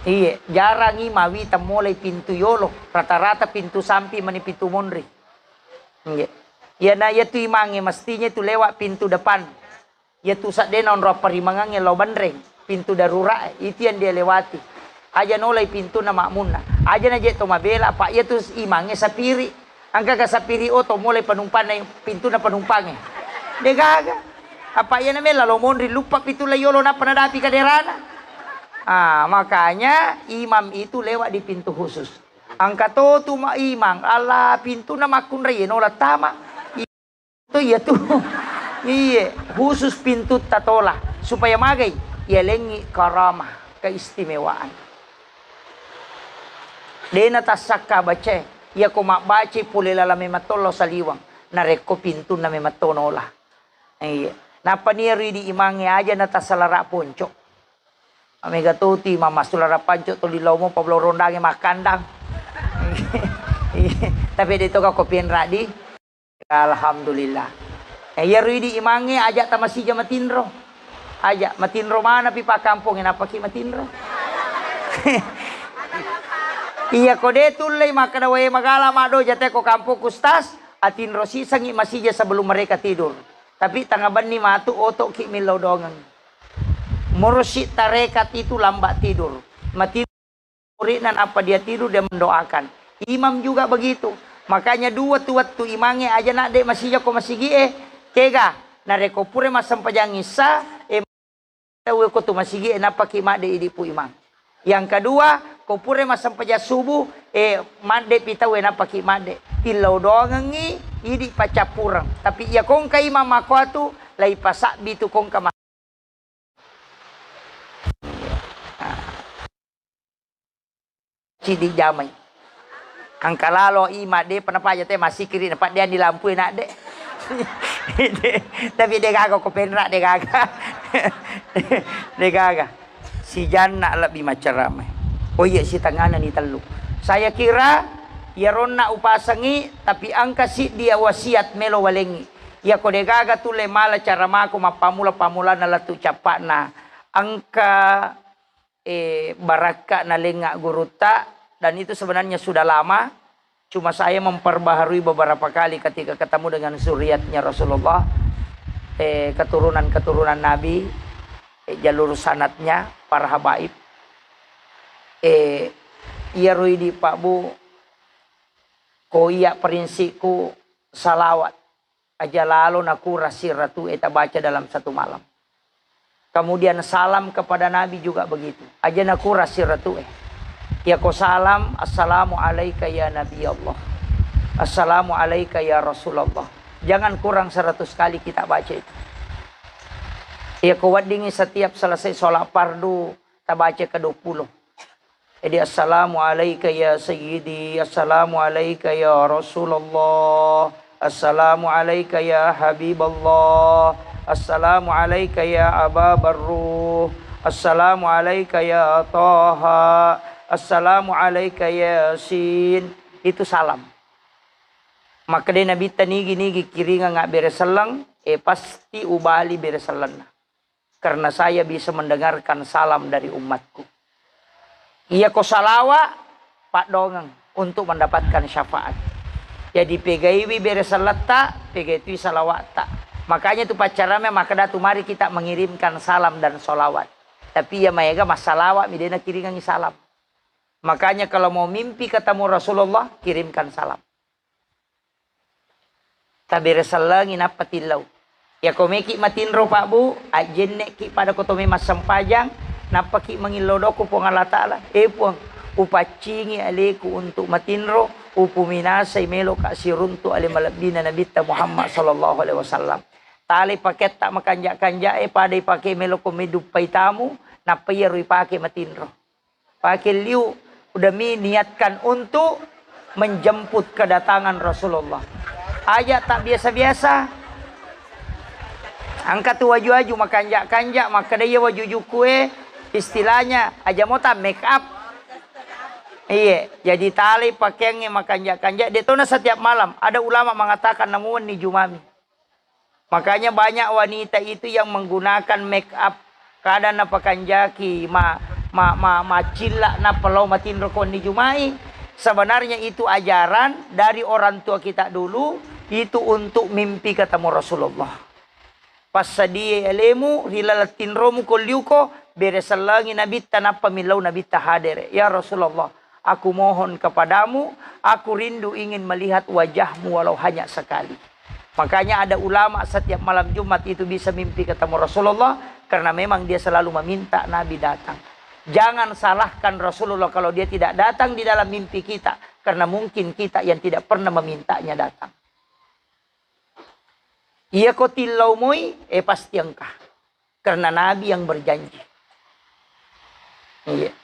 Iya, jarangi mawita molai pintu yolo. Rata-rata pintu sampi mani pintu monri. Iya. Iyana iyatu imange mestinya tu lewat pintu depan. Iyatu seddena onrong parimangengnge lao benreng, pintu darurat e, itu yang dia lewati. Aja nolai pintuna makmunna. Aja naje to mabela, apa iyatu imangnge sapiri. Engkaga sapiri oto mulai penumpanna pintunna penumpangnge. Degaga. Apa iya namela lo monri luppa pitu lai yolo nappa nadapi kaderana. Ah, makanya imam itu lewat di pintu khusus. Engka to tu ma-, imam, Allah pintuna makkunrai nola tama. To iya tu. Iye, khusus pintu tatola supaya magai yalengngi karamah, keistimewaan. Dena tassakka bacae, iyako mabbaca pole laleng memetto lao saliweng, narekko pintunna memetto nola. Iya. Nappa ni ri di imangnge aja na tassalara ponco. Mega to ti mamma sulara panco to lillau mo pablo rondange makkandang. Tapi de to ka kopi enra di. Alhamdulillah. Eh, iyaro idi imangnge aja tamasija matinro. Aja matinro manapi pakkampongnge nappaki matinro. Iya ko de tullei makkeda wae magala maddo jate ko kampong ustaz, atinro sisengngi masija sebelum mereka tidur. Tapi tanga benni matu otoki millau dongeng. Mursyid tarekat itu lambat tidur. Mati muridna, nappa dia tidur, dia mendoakan. Imam juga begitu. Makanya dua tu wettu imangnge aja nak de masija ko masigi e, kega, narekko pura massempajang issa, e Tauwe ko tu masigi e, nappaki madde idi Pu Imang. Yang kedua, ko pura massempajang subuh, eh, madde pi tauwe nappaki madde. Tillau doangengngi idi paccappureng. Tapi iya kongka imang makkuatu, lai pasabbi tu kongka ma-, Cidi jamai. Angka lalo ima, de pa napaja te masikiri, napaddeang di lampu enak de. Tapi de gaga ko penra, de gaga. De gaga. Si Janna lebbi maccaramai. Oh iya, si tangana ni tellu. Saya kira iya ronna upasangi, tapi angka siddi ya wasiat melo walengi. Iya ko de gaga tulle mala cara mako mappamula-pamulana lettu cappa'na. Angka eh, barakka nalengnga gurutta, dan itu sebenarnya sudah lama, cuma saya memperbaharui beberapa kali ketika ketemu dengan zuriatnya Rasulullah, eh, keturunan-keturunan Nabi, eh, jalur sanatnya, para habaib. Eh, iya rui di Pak Bu, ko iya prinsipku salawat. Aja lalo nakurang siratu e tabaca dalam satu malam. Kemudian salam kepada Nabi juga begitu. Aja nakurang siratu e. Iya ko salam, "Assalamu alaika ya Nabi Allah. Assalamu alaika ya Rasulullah." Jangan kurang seratus kali kita baca itu. Iya ko weddingi setiap selesai sholat fardu tabaca ke dua puluh. Jadi, "Assalamu alaika ya Sayyidi, assalamu alaika ya Rasulullah, assalamu alaika ya Habiballah, assalamu alaika ya Aba Barruh, assalamu alaika ya Taha, assalamu alaika Yasin." Itu salam. Makkeda Nabitta, "Nigi-nigi kiringeng abbere selleng, eh, pasti ubali bere sellenna. Karena saya bisa mendengarkan salam dari umatku." Iya ko salawa, paddongeng untuk mendapatkan syafaat. Jadi, pegaiwi bere selletta, pegai tui salawatta. Makanya tu paccarame makkeda tu, "Mari kita mengirimkan salam dan salawat." Tapi iya maega massalawa mi de nakiringengi salam. Makanya kalau mau mimpi ketemu Rasulullah, kirimkan salam. Tabere sellengi nappa tillau. Yako meki matinro, Pak Bu, ajjenne'ki pada ko to me massempajang, nappaki mangillau doang ko Puang Allah Ta'ala. Eh, Puang, upaccingi aleku untuk matinro, upuminasai meloka siruntu ale malebbina Nabitta Muhammad sallallahu alaihi wasallam. Talai paketta makanja-kanja e, pada ipake meloko meduppai tamu, nappa iyaro ipake matinro. Pake liu, demi niatkan untuk menjemput kedatangan Rasulullah. Aja tak biasa-biasa. Angka tu waju-waju, makanja-kanja, makkeda iya waju jukue, istilahnya aja mota make up. Iye, jadi talai pakeangnge makanja-kanja, de tona setiap malam. Ada ulama mengatakan namu wenni jumami. Makanya banyak wanita itu yang menggunakan make up, kadang napakanjaki ma-, ma-, ma-, macilla nappa lao matinro ko wenni Juma'i. Sebenarnya itu ajaran dari orang tua kita dulu, itu untuk mimpi ketemu Rasulullah. Passadiai alemu ri laleng tinromu ko liuko, bere sellengi Nabitta nappa millau Nabitta hadere. Ya Rasulullah, aku mohon kepadamu, aku rindu ingin melihat wajahmu walau hanya sekali. Makanya ada ulama setiap malam Jumat itu bisa mimpi ketemu Rasulullah karena memang dia selalu meminta Nabi datang. Jangan salahkan Rasulullah kalau dia tidak datang di dalam mimpi kita, karena mungkin kita yang tidak pernah memintanya datang. Iya ko tillau moi, eh, pasti engka. Karena Nabi yang berjanji. Iya.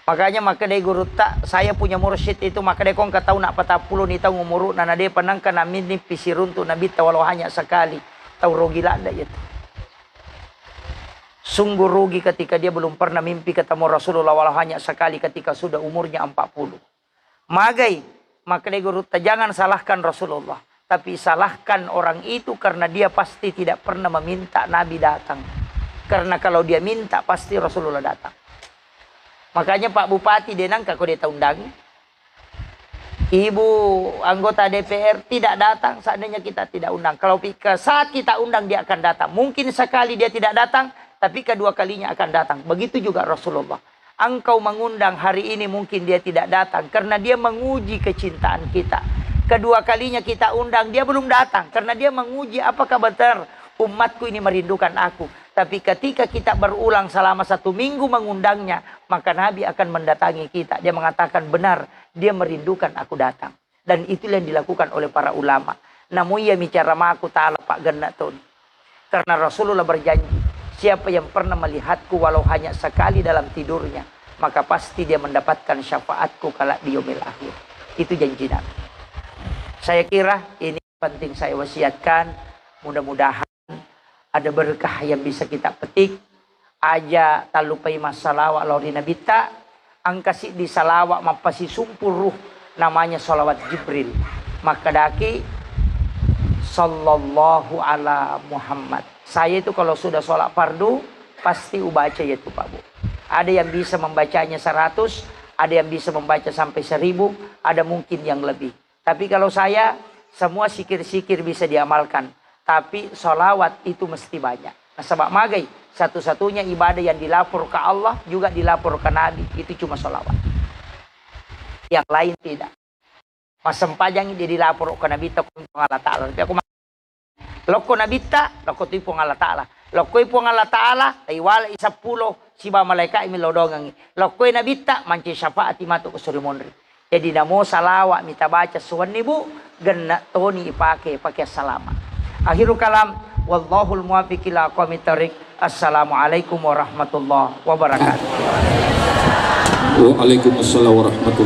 Makanya makkedai gurutta, saya punya mursyid itu, makkedai ko engka tau na patappulo ni taung umuru'na, na depa nengka naminni pisiruntu Nabitta walau hanya sekali. Tau rugi ladda iya tu. Sungguh rugi ketika dia belum pernah mimpi ketemu Rasulullah walau hanya sekali ketika sudah umurnya empat puluh. Magai, makkedai gurutta, jangan salahkan Rasulullah, tapi salahkan orang itu karena dia pasti tidak pernah meminta Nabi datang. Karena kalau dia minta, pasti Rasulullah datang. Makanya Pak Bupati de nengka ko de taundangi. Ibu anggota D P R tidak datang, seandainya kita tidak undang. Kalau pi-, ke saat kita undang, dia akan datang. Mungkin sekali dia tidak datang, tapi kedua kalinya akan datang. Begitu juga Rasulullah. Engkau mengundang hari ini, mungkin dia tidak datang karena dia menguji kecintaan kita. Kedua kalinya kita undang, dia belum datang karena dia menguji apakah benar umatku ini merindukan aku. Tapi ketika kita berulang selama satu minggu mengundangnya, maka Nabi akan mendatangi kita. Dia mengatakan, "Benar, dia merindukan aku datang." Dan itulah yang dilakukan oleh para ulama. Namun ia bicara maku ta'ala Pak Genna Toni. Karena Rasulullah berjanji, "Siapa yang pernah melihatku walau hanya sekali dalam tidurnya, maka pasti dia mendapatkan syafaatku kelak di yaumil akhir." Itu janji Nabi. Saya kira ini penting saya wasiatkan. Mudah-mudahan ada berkah yang bisa kita petik. Aja tallupai massalawa lao ri Nabitta. Engka siddi salawa mappasisumpuru, namanya salawat Jibril. Makkedaki, "Sallallahu ala Muhammad." Saya itu kalau sudah sholat fardu, pasti ubaca yaitu, Pak Bu. Ada yang bisa membacanya seratus, ada yang bisa membaca sampai seribu, ada mungkin yang lebih. Tapi kalau saya, semua sikir-sikir bisa diamalkan. Tapi salawat itu mesti banyak. Nasaba magai, satu-satunya ibadah yang dilapor ke Allah juga dilapor ke Nabi, itu cuma salawat. Yang lain tidak. Massempajang dia dilapor ke Nabi, tak Allah Ta'ala. Tapi aku Lokko Nabitta, lokko tu Puang Allah Ta'ala. Lokkoi Puang Allah Ta'ala, taiwalai seppulo siba malaikat mi lodongengi. Lokkoi Nabitta, manci syafaati matu ke suri monri. Jadi namo salawa mita baca suwenni, Bu, genna toni ipake, pake salama. Akhirul kalam, wallahul muwaffiq ila aqwamit thariq. Assalamualaikum warahmatullahi wabarakatuh. Waalaikumsalam warahmatullahi